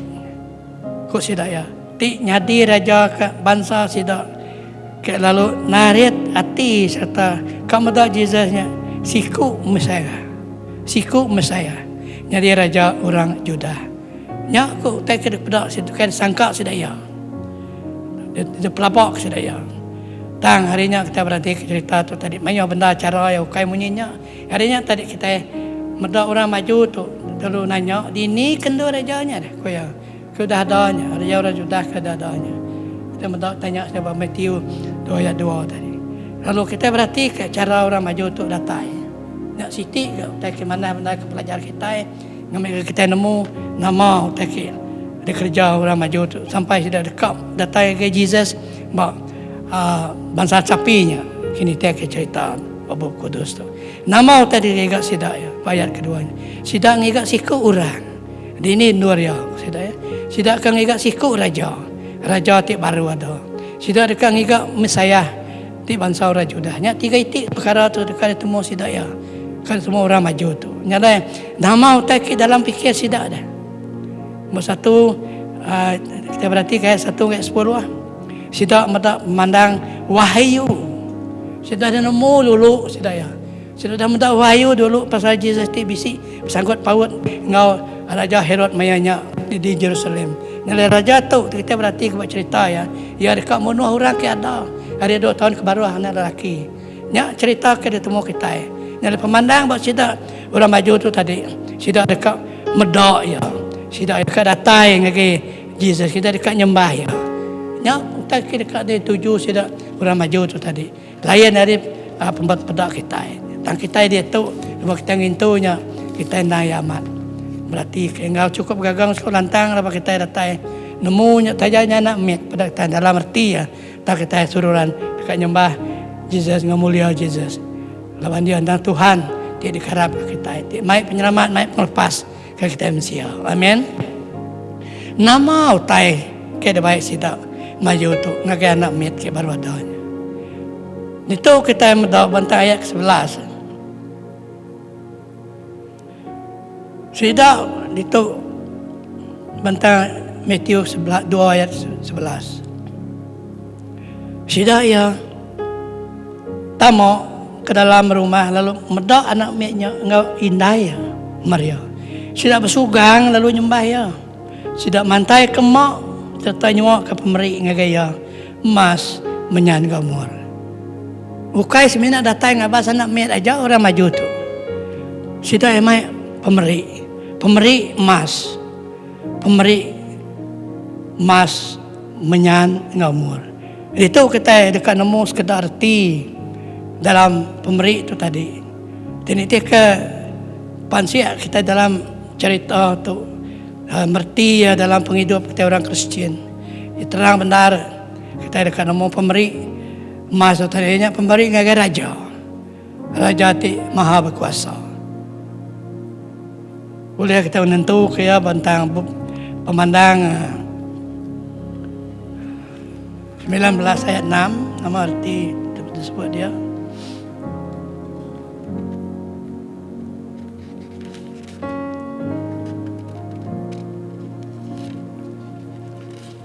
Ku sida iya, ti nyadi raja ke bansa sida ke lalu narit ati sereta ka meda Jesus nya siku Messiah, siku Messiah nyadi raja orang Judah. Nya ku utai ke dipeda sida ke disangka sida iya, dipelaba ke sida iya. Tang hari nya kitai beratika cherita tu tadi mayuh bendar chara iya ukai munyi nya. Ari nya tadi kitai meda orang maju tu lalu nanya dini ke endur raja nya deh ku iya ke udah ada nya raja orang Judah ke udah ada nya. Kitai meda tanya sida ba Matthew dua ayat dua tadi. Lalu kitai beratika chara orang maju tu datai. Nya siti ga utai ke manah bendar ke pelajar kitai ngambika kitai nemu nama utai ke dikereja orang maju tu sampai sida deka datai ngagai Jesus ba uhh bansa sapi nya ke nitihka cherita. Ba Bup Kudus tu. Nama utai digiga sida iya? Ba ayat kedua nya. Sida ngiga siku orang. Dini endur iya? Ku sida iya. Sida ke ngiga siku raja. Raja ti baru ada. Sida deka ngiga Messiah ti bansa orang Judah. Nya tiga iti pekara tu deka ditemu sida iya. Deka ditemu orang maju tu. Nya alai nama utai ke dalam pikir sida deh. Nombor satu, uhh kita beratika ayat satu ngagai sepuluh. Sida meda pemandang wahyu. Sida dah nemu dulu sida iya. Sida dah meda wahyu dulu pasal Jesus ti bisi besangkut paut enggau Raja Herod maya nya di Jerusalem. Nyadi raja tu ti kitai beratika ba cherita iya, iya deka munuh orang ke ada ari dua taun ke baruh anak lelaki. Nya cherita ke ditemu kitai. Nyadi pemandang ba sida orang maju tu tadi, sida deka meda iya. Sida deka datai ngagai Jesus, sida deka nyembah iya. Nya utai ke deka dituju sida orang maju tu tadi. Lain ari peda kitai. Tang kitai diatu lebuh kitai ngintu nya, kitai endang iya amat beratika enggau chukup gaga enggau chukup lantang lebuh kitai datai nemu nya taja nya anak mit peda kitai dalam reti iya tang kitai seruran deka nyembah Jesus enggau mulia Jesus laban iya endang Tuhan ti dikarapka kitai ti mai penyelamat mai pengelepas ke kitai mensia. Amen. Nama utai ke dibai sida maju tu ngagai anak mit ke baru ada nya? Ditu kitai meda bantang ayat ke 11. Sida ditu bantang Matthew 2 ayat 11. Sida iya tama ke dalam rumah lalu meda anak mit nya enggau indai iya, Maria. Sida besugang lalu nyembah iya. Sida mantaika ema sereta nyuaka pemeri ngagai iya, emas, menyan enggau mur. Ukai semina datai ngabas anak mit aja orang maju tu. Sida iya mai pemeri, pemeri emas, pemeri emas. Menyan enggau umur. Ditu kitai deka nemu sekeda reti dalam pemeri tu tadi. Ti nitihka pansik kitai dalam cherita tu mereti iya dalam pengidup kitai orang Kristian. Iya terang bendar kitai deka nemu pemeri emas tu tadi nya pemeri ngagai raja. Raja ti maha bekuasa. Ulih kita nentuka iya bentang bup Pemandang 19 ayat 6 nama reti disebut dia.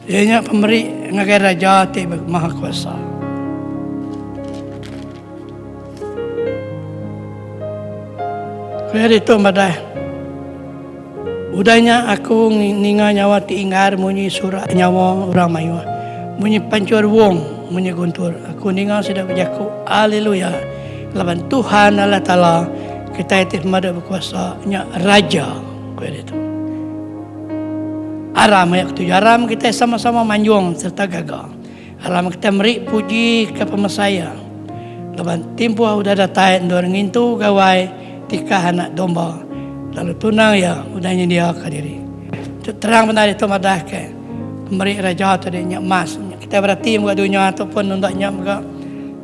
Iya nya pemeri ngagai raja ti maha kuasa. Ku iya ditu madah, Udah nya aku ninga nyawa ti inggar munyi surak nyawa orang mayuh, munyi panchur wung, munyi guntur. Aku ninga sida bejaku, Alleluia! Laban Tuhan Allah Taala kitai ti Pemadu Bekuasa nya Raja. Ku iya ditu. Aram aya ketuju aram kitai sama-sama manjung sereta gaga. Aram kitai meri puji ke pemesai iya laban timpuh udah datai endur ngintu gawai tikah anak domba lalu tunang iya udah nyendiaka diri. Tu terang bendar ditu madahka pemeri raja tu deh nya emas. Kitai berati mega dunya tu pun nunda nya mega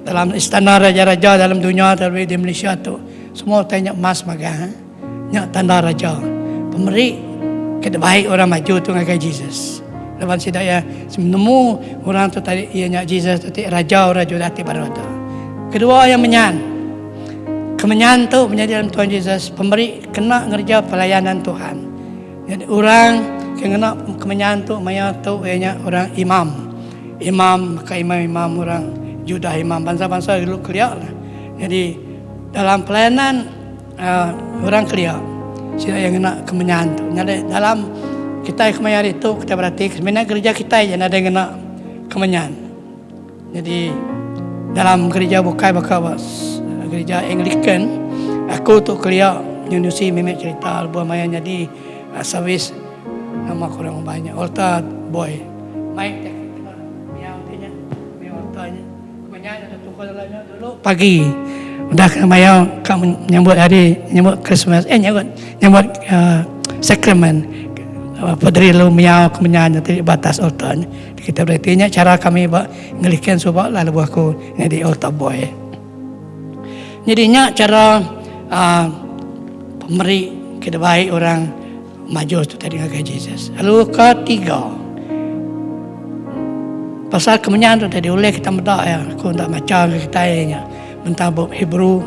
dalam istana raja-raja dalam dunya tu di Malaysia tu semua utai nya emas magang. Nya tanda raja pemeri ke dibai orang maju tu ngagai Jesus. Laban sida iya nemu orang tu tadi iya nya Jesus tu ti raja orang Judah ti baru tu. Kedua iya menyan. Kemenyan tu menyadi dalam Tuhan Jesus pemeri kena ngereja pelayanan Tuhan. Jadi orang ke ngena kemenyan tu maya tu iya nya orang imam. Imam maka imam-imam orang Judah imam bangsa-bangsa dulu kelia lah. Jadi dalam pelayanan Orang kelia sida iya ngena kemenyan tu. Nyadi dalam kitai kemaya hari tu kitai berati semina gerija kitai aja nadai ngena kemenyan. Nyadi dalam gerija bukai baka ba gerija Anglican aku tu kelia nyunusi mimit cherita lebuh maya nyadi servis nama ku orang ngumbai nya altar boy. Mai kena miau ti nya miau altar nya. Pagi udah ke maya ka nyambut hari nyambut Christmas eh nyambut nyambut uh, sakramen paderi lalu miau ke menyan ti ba atas altar nya. Kita berarti nya cara kami ba ngelikan suba lah lebuh aku nyadi altar boy. Jadi nya cara uh, pemeri ke dibai orang Maju tu tadi ngagai Jesus. Lalu ketiga, pasal kemenyan tu tadi ulih kita meda ya, aku enda macha ngagai kitai nya bentang bup Hebrew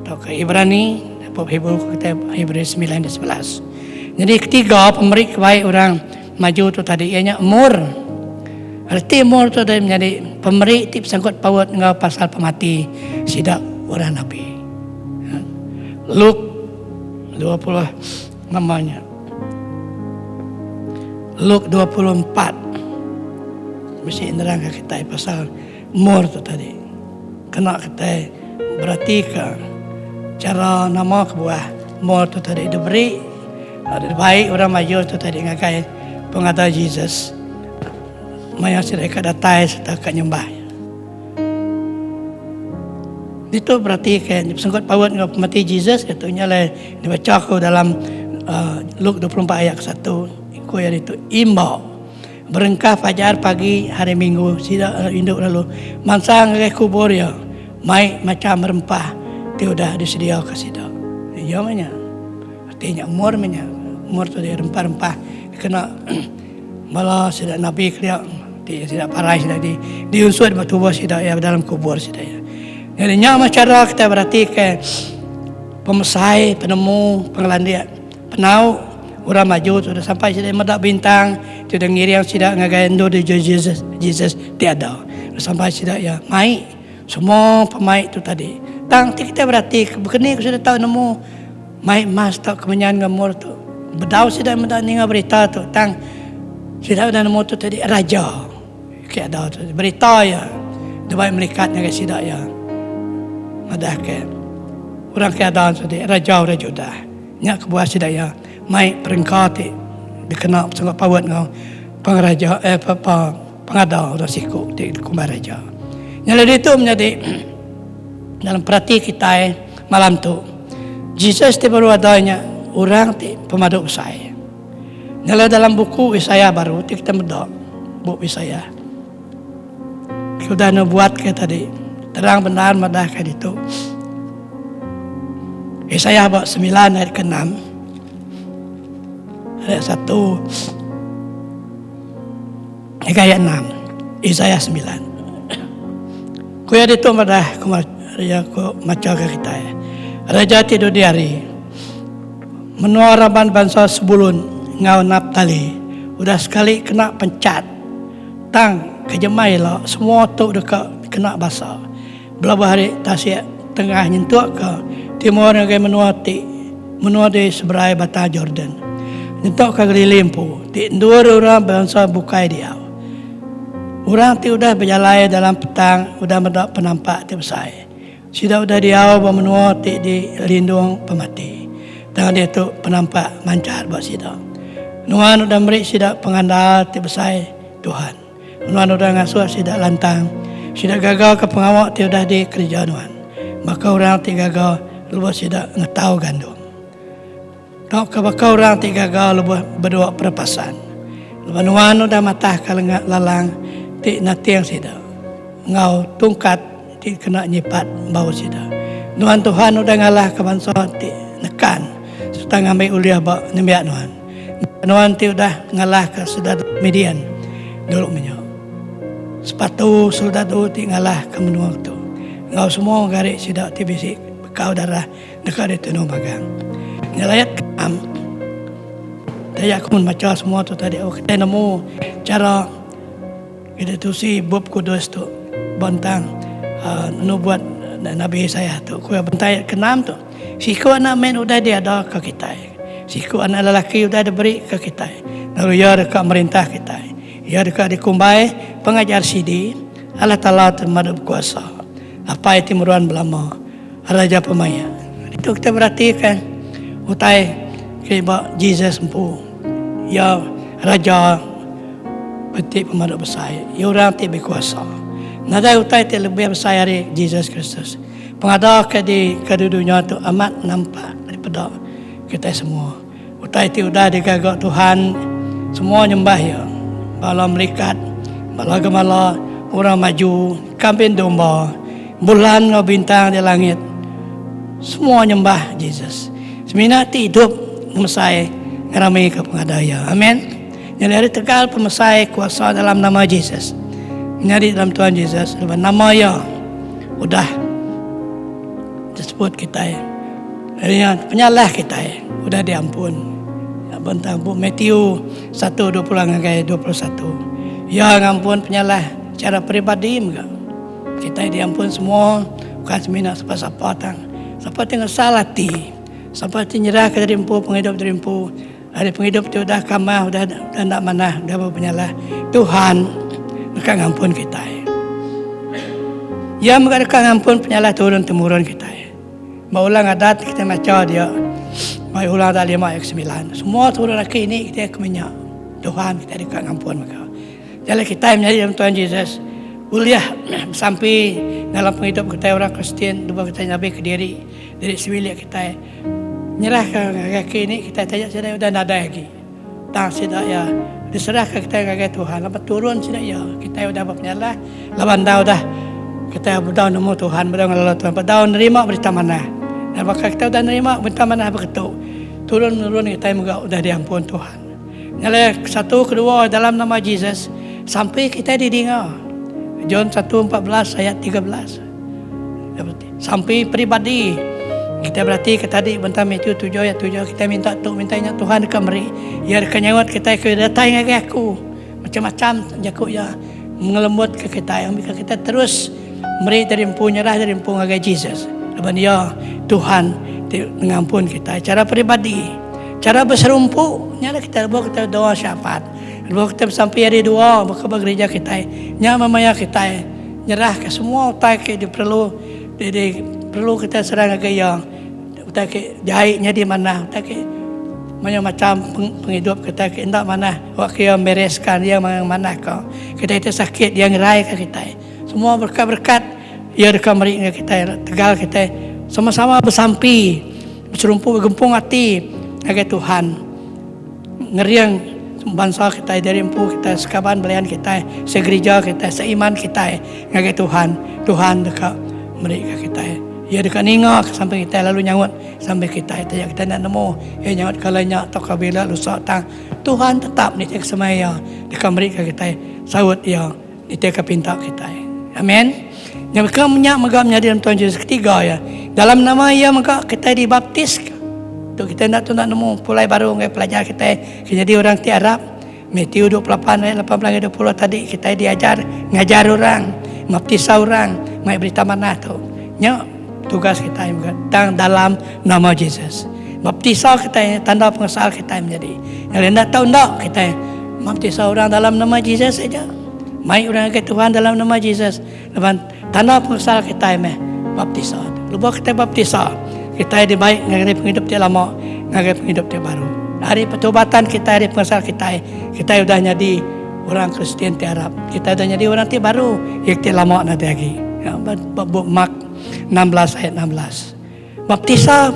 tauka Ibrani, bup Hebrew ku kitai Hebrew 9 ayat 11. Jadi ketiga pemeri ke baik orang maju tu tadi iya nya mur. Reti mur tu tadi menyadi pemeri ti besangkut paut enggau pasal pemati sida orang nabi. Luke 20 nama nya. Luke 24 bisi nerangka kitai pasal mur tu tadi. Kena kitai beratika. Chara nama kebuah mur tu tadi diberi lalu dibai orang mayuh tu tadi ngagai pengada Jesus maya sida ka datai sereta ka nyembah iya. Ditu beratika besengkut paut enggau pemati Jesus ditu nya alai dibacha ku dalam uhh Luke 24 ayat ke satu ku iya ditu imba berengkah fajar pagi hari minggu sida indu lalu mansang ngagai kubur iya mai macham rempah ti udah disediaka sida. Iya meh nya. Reti nya umur meh nya. Umur tu rempah-rempah dikena bala sida nabi kelia ti sida parai sida di diunsut ba tubuh sida iya dalam kubur sida iya. Nyadi nya meh chara kitai beratika pemesai penemu pengelandik penau orang maju tu sampai sida meda bintang ti udah ngiring sida ngagai endur Jesus Jesus ti ada. Sampai sida iya mai semua pemai tu tadi. Tang ti kitai beratika bekeni ku sida tau nemu Mai emas tauka menyan enggau mur tu. Bedau sida meda ninga berita tu tang sida udah nemu tu tadi raja ke ada tu. Berita iya dibai melikat ngagai sida iya madahka orang ke ada tu tadi raja orang Judah. Nya kebuah sida iya mai perengka ti dikena besangkut paut enggau pengeraja eh pengada orang siku ti dikumbai raja. Nya lalu ditu menyadi dalam perati kitai malam tu. Jesus ti baru ada nya orang ti pemadu besai. Nyelai dalam buku Isaiah baru ti kita meda bup Isaiah. Ke udah nubuat ke tadi terang bendar madah ke ditu. Isaiah ba semilan ayat ke enam ayat satu ngagai ayat enam Isaiah semilan. Ku iya ditu madah ku iya ku macha ke kitai. Raja ti dudi hari menua raban bansa Sebulun enggau Naptali udah sekali kena penchat tang ke jemai ila semua tu deka kena basa belabuh ari tasik tengah nyentuk ke timur ngagai menua ti menua di seberai Batang Jordan nyentuk ke Galili empu ti endur orang bansa bukai diau. Orang ti udah bejalai dalam petang udah meda penampak ti besai. Sida udah diau ba menua ti dilindung pemati. Tang diatu penampak manchar ba sida. Nuan udah meri sida pengandal ti besai, Tuhan. Nuan udah ngasuh sida lantang. Sida gaga ke pengawa ti udah dikereja Nuan, baka orang ti gaga lebuh sida ngetau gandum. Tauka baka orang ti gaga lebuh bedua perepasan. Lebuh nuan udah matahka lenga lalang ti nating sida, enggau tungkat ti kena nyipat bau sida. Nuan Tuhan udah ngalahka bansa ti nekan sereta ngambi ulih ba nembiak Nuan. Nuan ti udah ngalahka soldadu Midian dulu menya. Sepatu soldadu ti ngalahka menua tu, enggau semua gari sida ti bisi bekau darah Deka ditunu magang. Ngelayat ke am. Taja aku mun macha semua tu tadi oh kitai nemu chara kita tusi bup kudus tu bentang uhh nubuat nabi Isaiah tu. Ku iya bentang ayat ke enam tu siku anak mit udah diada ke kitai. Siku anak lelaki udah diberi ke kitai lalu iya deka merintah kitai. Iya deka dikumbai Pengajar Sidi, Allah Taala ti Pemadu Bekuasa, Apai ti Meruan Belama. Raja Pemaik. Ditu kita beratika utai ke ba Jesus empu. Iya Raja ti pemadu besai. Iya orang ti bekuasa. Nadai utai ti lebih besai ari Jesus Kristus. Pengada ke di ke di dunya tu amat nampak dipeda kitai semua. Utai ti udah digaga Tuhan semua nyembah Iya. Bala melikat, bala gemala, orang maju, kambin domba, bulan enggau bintang di langit, semua nyembah Jesus. Semina ti idup ngemesai ngeramika pengada Iya. Amen. Nyadi ari tegal pemesai kuasa dalam nama Jesus, menyadi dalam Tuhan Jesus laban nama Iya udah disebut kitai. Ari nya penyalah kitai udah diampun. Bentang bup Matthew satu 20 ngagai 21. Iya ngampun penyalah secara peribadi mega. Kitai diampun semua bukan semina sapa-sapa tang sapa ti ngesal ati, sapa ti nyerahka diri empu pengidup diri empu ari pengidup ti udah kamah udah enda manah udah bepenyalah Tuhan deka ngampun kitai. Iya mega deka ngampun penyalah turun temurun kitai. Ba ulang adat kita macha dia ba ulang adat lima ayat semilan. Semua turun aki ini kita ke menya Tuhan kita deka ngampun mega. Jalai kitai menyadi dalam Tuhan Jesus ulih besampi dalam pengidup kitai orang Kristian lebuh kitai nyabi kediri diri sebilik kitai nyerahka ngagai aki ini kitai taja sida udah nadai agi tang sida iya diserahka kitai ngagai Tuhan laban turun sida iya kitai udah bepenyalah laban enda udah kitai bedau nemu Tuhan bedau ngelala Tuhan bedau nerima berita manah dan baka kitai udah nerima berita manah beketu turun menurun kitai mega udah diampun Tuhan. Nyalai satu kedua dalam nama Jesus sampai kitai didinga. John 1 14 ayat 13. Sampai peribadi kita berati ke tadi bentang Matthew 7 ayat 7 kita minta tu minta nya Tuhan deka meri. Iya deka nyaut kitai ke datai ngagai aku. Macam-macam jaku iya ngelembut ke kitai ambika kita terus meri diri empu nyerah diri empu ngagai Jesus. Laban iya Tuhan ti ngampun kitai chara peribadi. Chara beserumpu nya lah kitai lebuh kitai doa syafaat. Lebuh kitai besampi hari dua baka ba gerija kitai nya meh maya kitai nyerahka semua utai ke diperlu di di perlu kitai serah ngagai iya. Utai ke jai nyadi manah utai ke mayuh macham pengidup kitai ke enda manah wak ke iya mereskan iya manah ka. Kitai ti sakit iya ngeraika kitai. Semua berkat-berkat iya deka meri ngagai kitai tegal kitai sama-sama besampi. Beserumpu begempung ati ngagai Tuhan ngering bansa kitai diri empu kitai sekaban belayan kitai segerija kitai seiman kitai ngagai Tuhan Tuhan deka meri ka kitai iya deka ninga ka sampai kitai lalu nyaut sampai kitai taja kitai enda nemu iya nyaut kala nya tauka bila lusa tang Tuhan tetap nitih ka semaya iya deka meri ka kitai saut iya. Nitihka pinta kitai. Amen. Nya mega nya mega menyadi dalam Tuhan Jesus ketiga ya. Dalam nama iya mega kitai dibaptiska. Tu kitai enda tunda nemu pulai baru ngagai pelajar kitai ke nyadi orang ti arap. Matthew 28 ayat 18 ngagai 20 tadi kitai diajar ngajar orang, maptisa orang mai berita manah tu. Nya tugas kitai mega tang dalam nama Jesus. Baptisa kitai tanda pengesal kitai menyadi. Nyadi enda tau enda kitai maptisa orang dalam nama Jesus aja. Mai orang ngagai Tuhan dalam nama Jesus laban tanda pengesal kitai meh baptisa tu. Lebuh kitai baptisa, kitai dibai ngagai pengidup ti lama ngagai pengidup ti baru. Ari pertobatan kitai, ari pengesal kitai, kitai udah nyadi orang Kristian ti arap. Kitai udah nyadi orang ti baru, iya ti lama nadai agi. Ya, ba bup Mark 16 ayat 16. Baptisa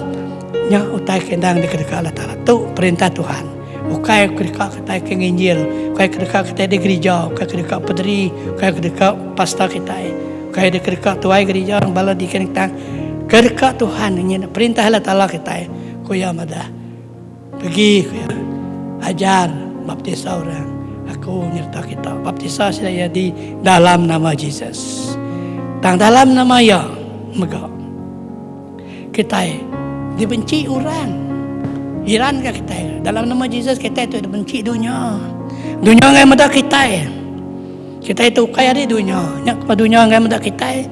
nya utai ke endang dikedeka Allah Taala. Tu perintah Tuhan. Ukai kedeka kitai ke nginjil, ukai kedeka kitai di gerija, ukai kedeka pederi, ukai kedeka pastor kitai, ukai dikedeka tuai gerija bala deacon kitai. Kedeka Tuhan nyin perintah Allah Taala kitai, ku iya madah. Pegi ku iya, ajar baptisa orang. Aku nyereta kita. Baptisa sida iya di dalam nama Jesus. Tang dalam nama iya mega kitai dibenci orang. Iran ka kitai. Dalam nama Jesus kitai tu dibenci dunya. Dunya enggai meda kitai. Kitai tu ukai ari dunya. Nya kebuah dunya enggai meda kitai.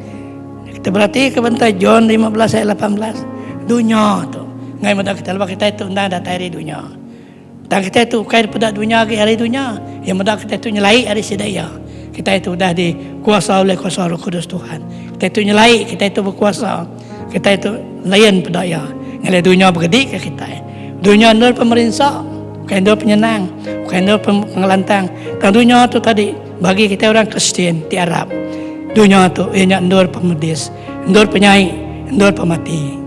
Kita berati ke bantai John 15 ayat 18. Dunya tu. Ngai meda kita lebuh kita tu endang datai ari dunya. Tang kita tu ukai dipeda dunya agi ari dunya. Iya meda kita tu nyelai ari sida iya. Kita tu udah dikuasa oleh kuasa Roh Kudus Tuhan. Kita tu nyelai, kita tu bekuasa. Kita tu lain peda iya. Ngalih dunya begedi ke kita. Dunya endur pemerinsa, bukan endur penyenang, bukan endur pengelantang. Tang dunya tu tadi Bagi kitai orang Kristian ti arap, dunya tu iya nya endur pemedis, endur penyai, endur pemati.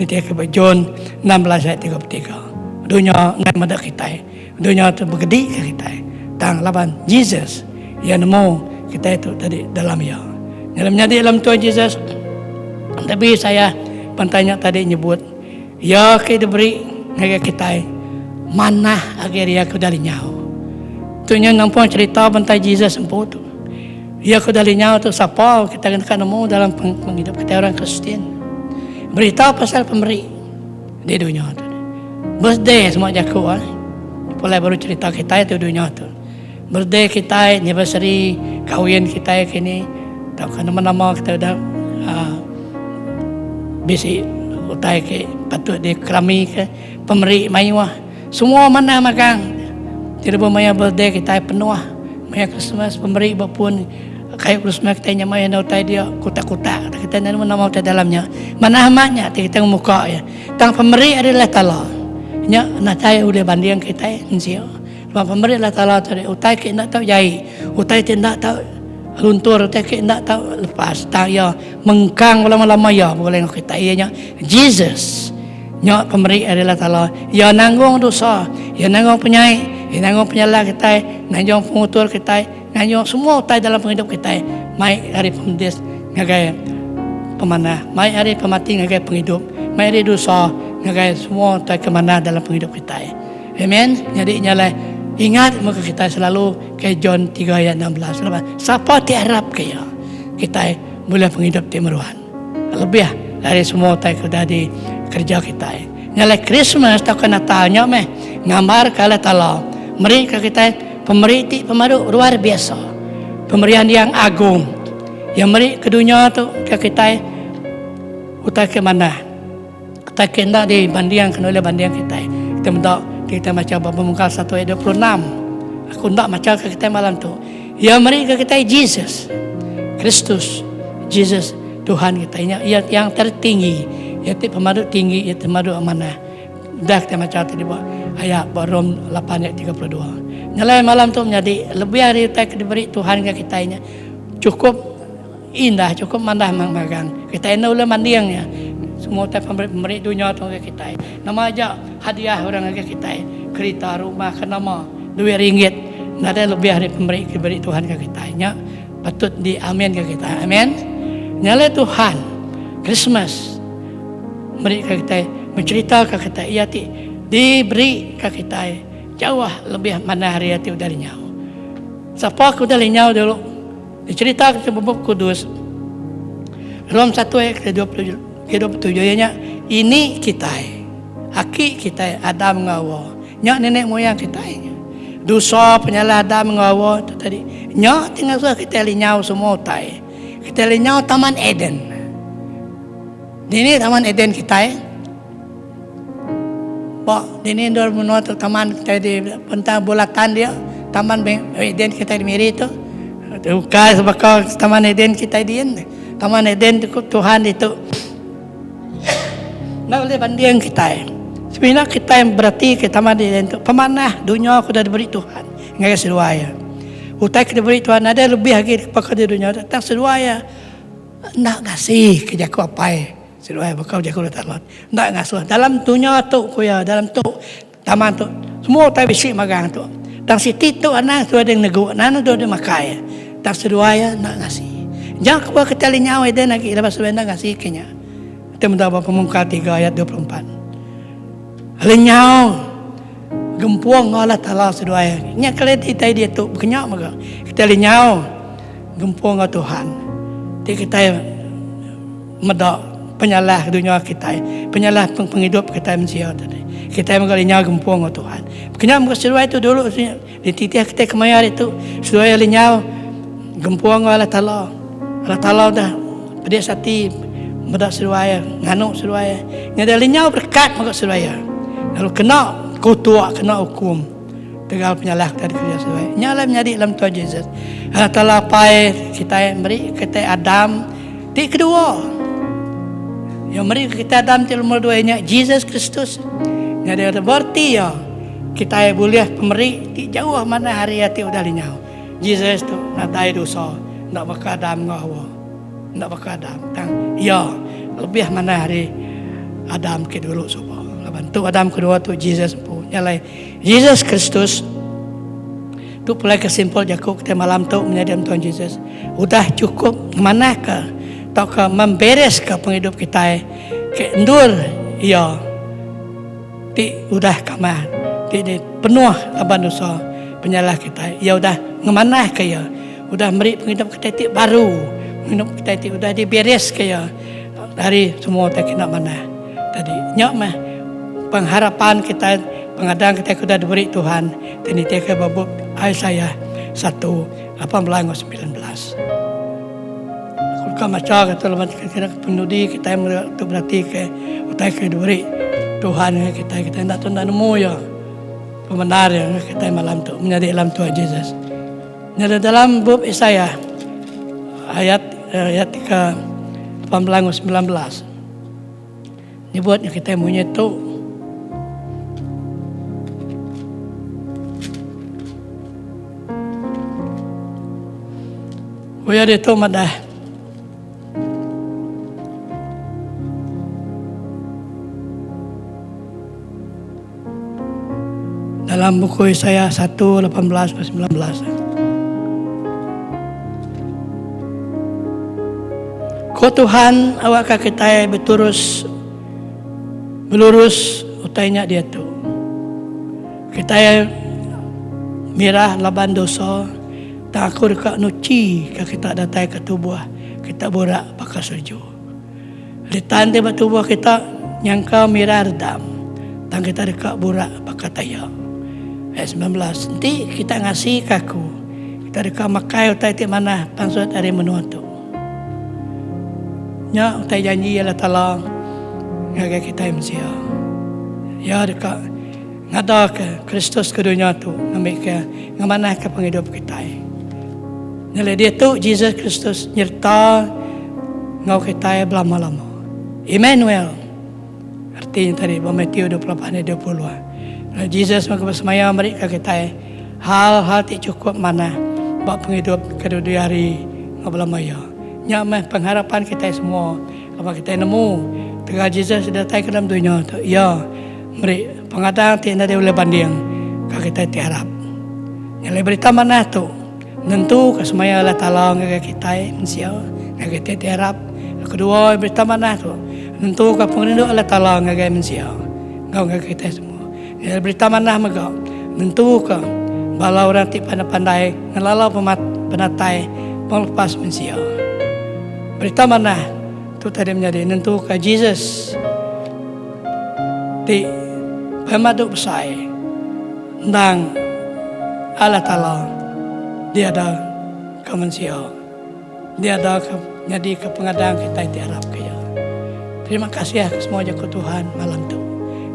Nitihka ba John 16 ayat 33. Dunya enggai meda kitai. Dunya tu begedika kitai. Tang laban Jesus, iya nemu kitai tu tadi dalam iya. Nyadi menyadi dalam Tuhan Jesus, Nabi Isaiah pantai nya tadi nyebut, Iya ke diberi ngagai kitai manah agi ari iya ke udah lenyau. Tu nya nampung cherita bantai Jesus empu tu. Iya ke udah lenyau tu sapa kitai deka nemu dalam pengidup kitai orang Kristian. Berita pasal pemeri di dunya tu. Birthday semua jaku ah. Pulai baru cherita kitai tu dunya tu. Birthday kitai, anniversary, kawin kitai kini tauka nama-nama kitai udah uhh bisi utai ke patut dikerami ke pemeri mayuh semua manah magang ti lebuh maya birthday kitai penuh maya Christmas pemeri ba pun. Kayu Christmas kitai nya mayuh enda utai dia kutak-kutak kitai enda nemu nama utai dalam nya. Manah amat nya ti kitai ngemuka iya. Tang pemeri ari Allah Taala nya nadai ulih banding kitai mensia. Laban pemeri Allah Taala tadi utai ke enda tau jai, utai ti enda tau luntur, utai ke enda tau lepas tang iya mengkang belama-lama iya begulai enggau kitai iya nya Jesus. Nya pemeri ari Allah Taala. Iya nanggung dosa, iya nanggung penyai, iya nanggung penyalah kitai, nganjung pengutur kitai, nganjung semua utai dalam pengidup kitai mai ari pemedis ngagai pemanah, mai ari pemati ngagai pengidup, mai ari dosa ngagai semua utai ke manah dalam pengidup kitai. Amen. Nyadi nya alai ingat mega kitai selalu ke John tiga ayat 16 laban sapa ti arap ke iya kitai bulih pengidup ti meruan. Lebih ari semua utai ke udah dikereja kitai. Nya alai Krismas tauka Natal nya meh ngambarka Allah Taala meri ke kitai pemeri ti pemadu luar biasa. Pemerian yang agung. Iya meri ke dunya tu ke kitai utai ke manah. Utai ke enda dibanding kena ulih banding kitai. Kita meda kita macha ba Pemungkal satu ayat 26. Aku enda macha ke kitai malam tu. Iya meri ke kitai Jesus. Kristus Jesus Tuhan kitai nya iya yang tertinggi. Iya ti pemadu tinggi, iya ti pemadu manah. Udah kitai macha tadi ba ayat ba Rom 8 ayat 32. Nya alai malam tu menyadi lebih ari utai ke diberi Tuhan ke kitai nya cukup Indah chukup mandah magang. Kitai enda ulih manding iya. Semua utai pemeri-pemeri dunya tu ngagai kitai. Nama aja hadiah orang ngagai kitai, kerita, rumah ke nama, duit ringgit, nadai lebih ari pemeri ke diberi Tuhan ngagai kitai. Nya patut diaminka kitai. Amen. Nya alai Tuhan, Krismas meri ka kitai, becherita ka kitai iya ti diberi ka kitai jauh lebih manah ari iya ti udah lenyau. Sapa ke udah lenyau dulu? Dicherita ke Bup Kudus, Rom satu ayat ke 27 iya nya, Ini kitai, aki kitai Adam enggau Hawa, nya nenek moyang kitai nya. Dosa penyalah Adam enggau Hawa tu tadi, nya ti ngasuh kitai lenyau semua utai. Kitai lenyau Taman Eden. Dini Taman Eden kitai? Ba dini endur menua tu taman kitai di pentang bulatan dia taman Eden kitai di Miri tu. Ukai sebaka taman Eden kitai din. Taman Eden tu Tuhan ditu. Enda ulih banding kitai. Semina kitai berati ke taman Eden tu pemanah dunya ke udah diberi Tuhan ngagai seduai iya. Utai ke diberi Tuhan nadai lebih agi baka di dunya tu tang seduai iya enda ngasi ke jaku apai. Seduai baka jaku Allah Taala. Enda ngasuh dalam dunya tu ku iya dalam tu taman tu semua utai bisi magang tu. Tang siti tu anang seduai deh negu anang seduai deh makai. Tang seduai iya enda ngasi. Nya kebuah kitai lenyau Eden agi laban seduai enda ngasi ke nya. Kita meda ba Pemungkal tiga ayat 24. Lenyau gempung enggau Allah Taala seduai. Nya kali kitai diatu bekenya mega. Kitai lenyau gempung enggau Tuhan. Ti kitai Meda penyalah dunya kitai, penyalah pengidup kitai mensia tadi. Kitai mega lenyau gempung enggau Tuhan. Kenya mega seduai tu dulu dititih kitai kemaya hari tu, seduai lenyau gempung enggau Allah Taala. Allah Taala udah pedis ati meda seduai, nganu seduai. Nyadi lenyau berekat mega seduai iya. Lalu kena kutuk, kena ukum tegal penyalah kitai dikereja seduai. Nya alai menyadi dalam Tuhan Jesus. Allah Taala Apai kitai meri kitai Adam Ti kedua, iya meri ke kitai Adam ti lumur dua iya nya Jesus Kristus. Nyadi ari bereti iya, kitai bulih pemeri ti jauh manah ari iya ti udah lenyau. Jesus tu nadai dosa, enda baka Adam enggau Hawa. Enda baka Adam, tang iya lebih manah ari Adam ke dulu suba. Laban tu Adam kedua tu Jesus empu. Nya alai Jesus Kristus Tu pulai ke simpul jaku kitai malam tu menyadi Tuhan Jesus udah chukup ngemanahka tauka membereska pengidup kitai ke endur iya ti udah kamah ti penuh laban dosa penyalah kitai. Iya udah ngemanahka iya udah meri pengidup kitai ti baru pengidup kitai ti udah dibereska iya ari semua utai ke enda manah tadi. Nya meh pengharapan kitai pengadang kitai ke udah diberi Tuhan. Ti nitihka ba bup Isaiah satu, 18 enggau 19. Aku deka macha ke tu laban kira penudi kitai mega tu beratika utai ke diberi Tuhan ngagai kitai. Kitai enda tau enda nemu iya pemendar iya ngagai kitai malam tu menyadi dalam Tuhan Jesus. Nyadi dalam bup Isaiah. ayat ayat ke 18 enggau 19 nyebut nya kitai munyi tu. Ku iya ditu madah. Dalam buku Isaiah 1, 18 19. Ko Tuhan awakka kitai beturus belurus utai nya diatu. Kitai mirah laban dosa tang aku deka nuchi ka kita datai ka tubuh kita burak baka salju. Litan ti ba tubuh kita nyangka mirah redam, tang kita deka burak baka taya. Ayat 19, Enti kita ngasika aku, kita deka makai utai ti manah pansut ari menua tu. Nya utai janji Allah Taala ngagai kitai mensia. Iya deka ngadaka Kristus ke dunya tu ngambika ngemanahka pengidup kitai. Nyadi diatu Jesus Kristus nyereta enggau kitai belama-lama. Emmanuel reti nya tadi ba Matthew 28 ayat 20. Lalu Jesus mega besemaya meri ka kitai hal-hal ti chukup manah ba pengidup ke dudi hari enggau belama iya. Nya meh pengharapan kitai semua laban kitai nemu tegal Jesus datai ke dalam dunya tu iya meri pengadang ti enda ulih banding ka kitai ti arap. Nyadi berita manah tu. Nentuka semaya Allah Taala ngagai kitai mensia, ngagai ti ti arap. Kedua, berita manah tu nentuka pengerindu Allah Taala ngagai mensia enggau ngagai kitai semua. Nyadi berita manah mega nentuka bala orang ti pandai-pandai ngelala penatai pengelepas mensia. Berita manah tu tadi menyadi nentuka Jesus ti pemadu besai. Endang Allah Taala diada ka mensia, diada ka nyadi ka pengadang kitai ti arap ka iya. Terima kasih ka semua jaku Tuhan malam tu.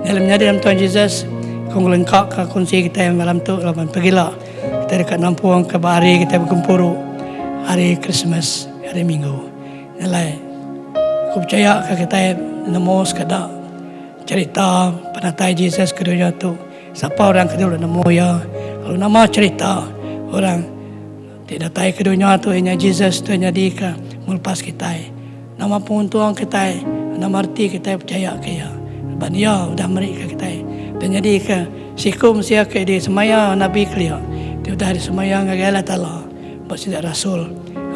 Dalam menyadi dalam Tuhan Jesus, ku ngelengka ka kunsi kitai malam tu laban pagila kitai deka nampung ka ba hari kitai begempuru hari Krismas hari Minggu. Nya alai ku pechaya ka kitai nemu sekeda cherita penatai Jesus ke dunya tu. Sapa orang ke dulu nemu iya? Lalu nama cherita orang ti datai ke dunya tu iya nya Jesus tu nyadika ngelepas kitai? Nama penguntung kitai? Nama reti kitai pechaya ke iya? Laban iya udah merika kitai dan nyadika siku mensia ke disemaya nabi kelia ti udah disemaya ngagai Allah Taala ba sida rasul.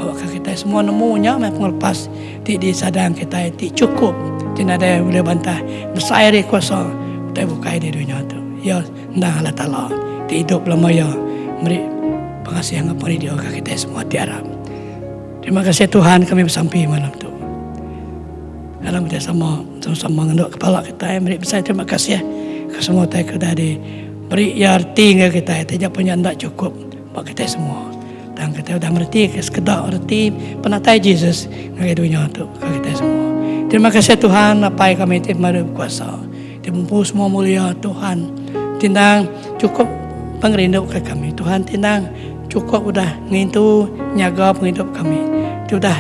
Awakka kitai semua nemu nya meh pengelepas ti disadang kitai ti chukup ti nadai ulih bantah besai ari kuasa utai bukai di dunya tu. Iya endang Allah Taala ti idup belama iya meri pengasih enggau pengerindu ka kitai semua ti arap. Terima kasih Tuhan kami besampi malam tu. Dalam kitai sama sama ngendu kepala kitai meri besai terima kasih ka semua utai ke udah diberi iya reti enggau kitai taja pun nya enda chukup ba kitai semua. Tang kitai udah meretika sekeda reti penatai Jesus ngagai dunya tu ka kitai semua. Terima kasih Tuhan Apai kami ti pemadu bekuasa, ti bempu semua mulia Tuhan ti endang chukup pengerindu ka kami. Tuhan ti endang chukup udah ngintu nyaga pengidup kami ti udah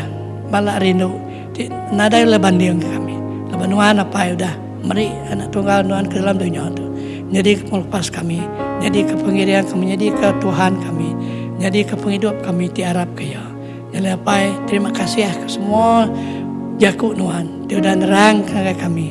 bala rindu ti nadai ulih banding ka kami. Laban nuan Apai udah meri anak tunggal nuan ke dalam dunya tu nyadi ke pengelepas kami, nyadi ke pengiring kami, nyadi ke Tuhan kami, nyadi ke pengidup kami ti arap ke iya. Nyadi Apai, terima kasih ke semua jaku nuan ti udah nerang ke ngagai kami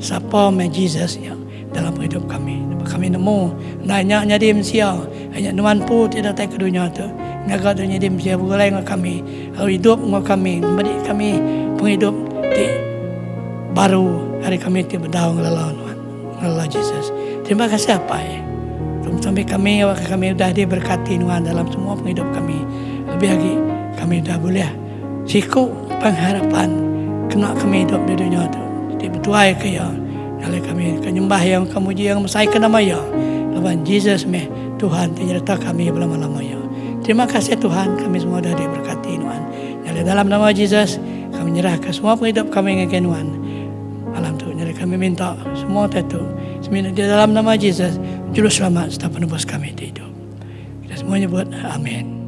sapa meh Jesus nya dalam pengidup kami. Lebuh kami nemu enda nya nyadi mensia, nya nuan empu ti datai ke dunya tu ngaga diri nyadi mensia begulai enggau kami lalu idup enggau kami meri kami pengidup ti baru ari kami ti bedau ngelala nuan ngelala Jesus. Terima kasih Apai. Sampai kami awakka kami udah diberkati nuan dalam semua pengidup kami. Lebih agi kami udah bulih siku pengharapan kena kami idup di dunya tu. Ti betuai ke iya alai kami ke nyembah iya ke muji iya ngemesai ke nama iya laban Jesus meh Tuhan ti nyereta kami belama-lama iya. Terima kasih Tuhan kami semua udah diberkati nuan. Nyadi dalam nama Jesus kami nyerahka semua pengidup kami ngagai nuan malam tu. Nyadi kami minta semua utai tu semina di dalam nama Jesus Juruselamat sereta Penebus kami ti idup. Kita semua nyebut Amin.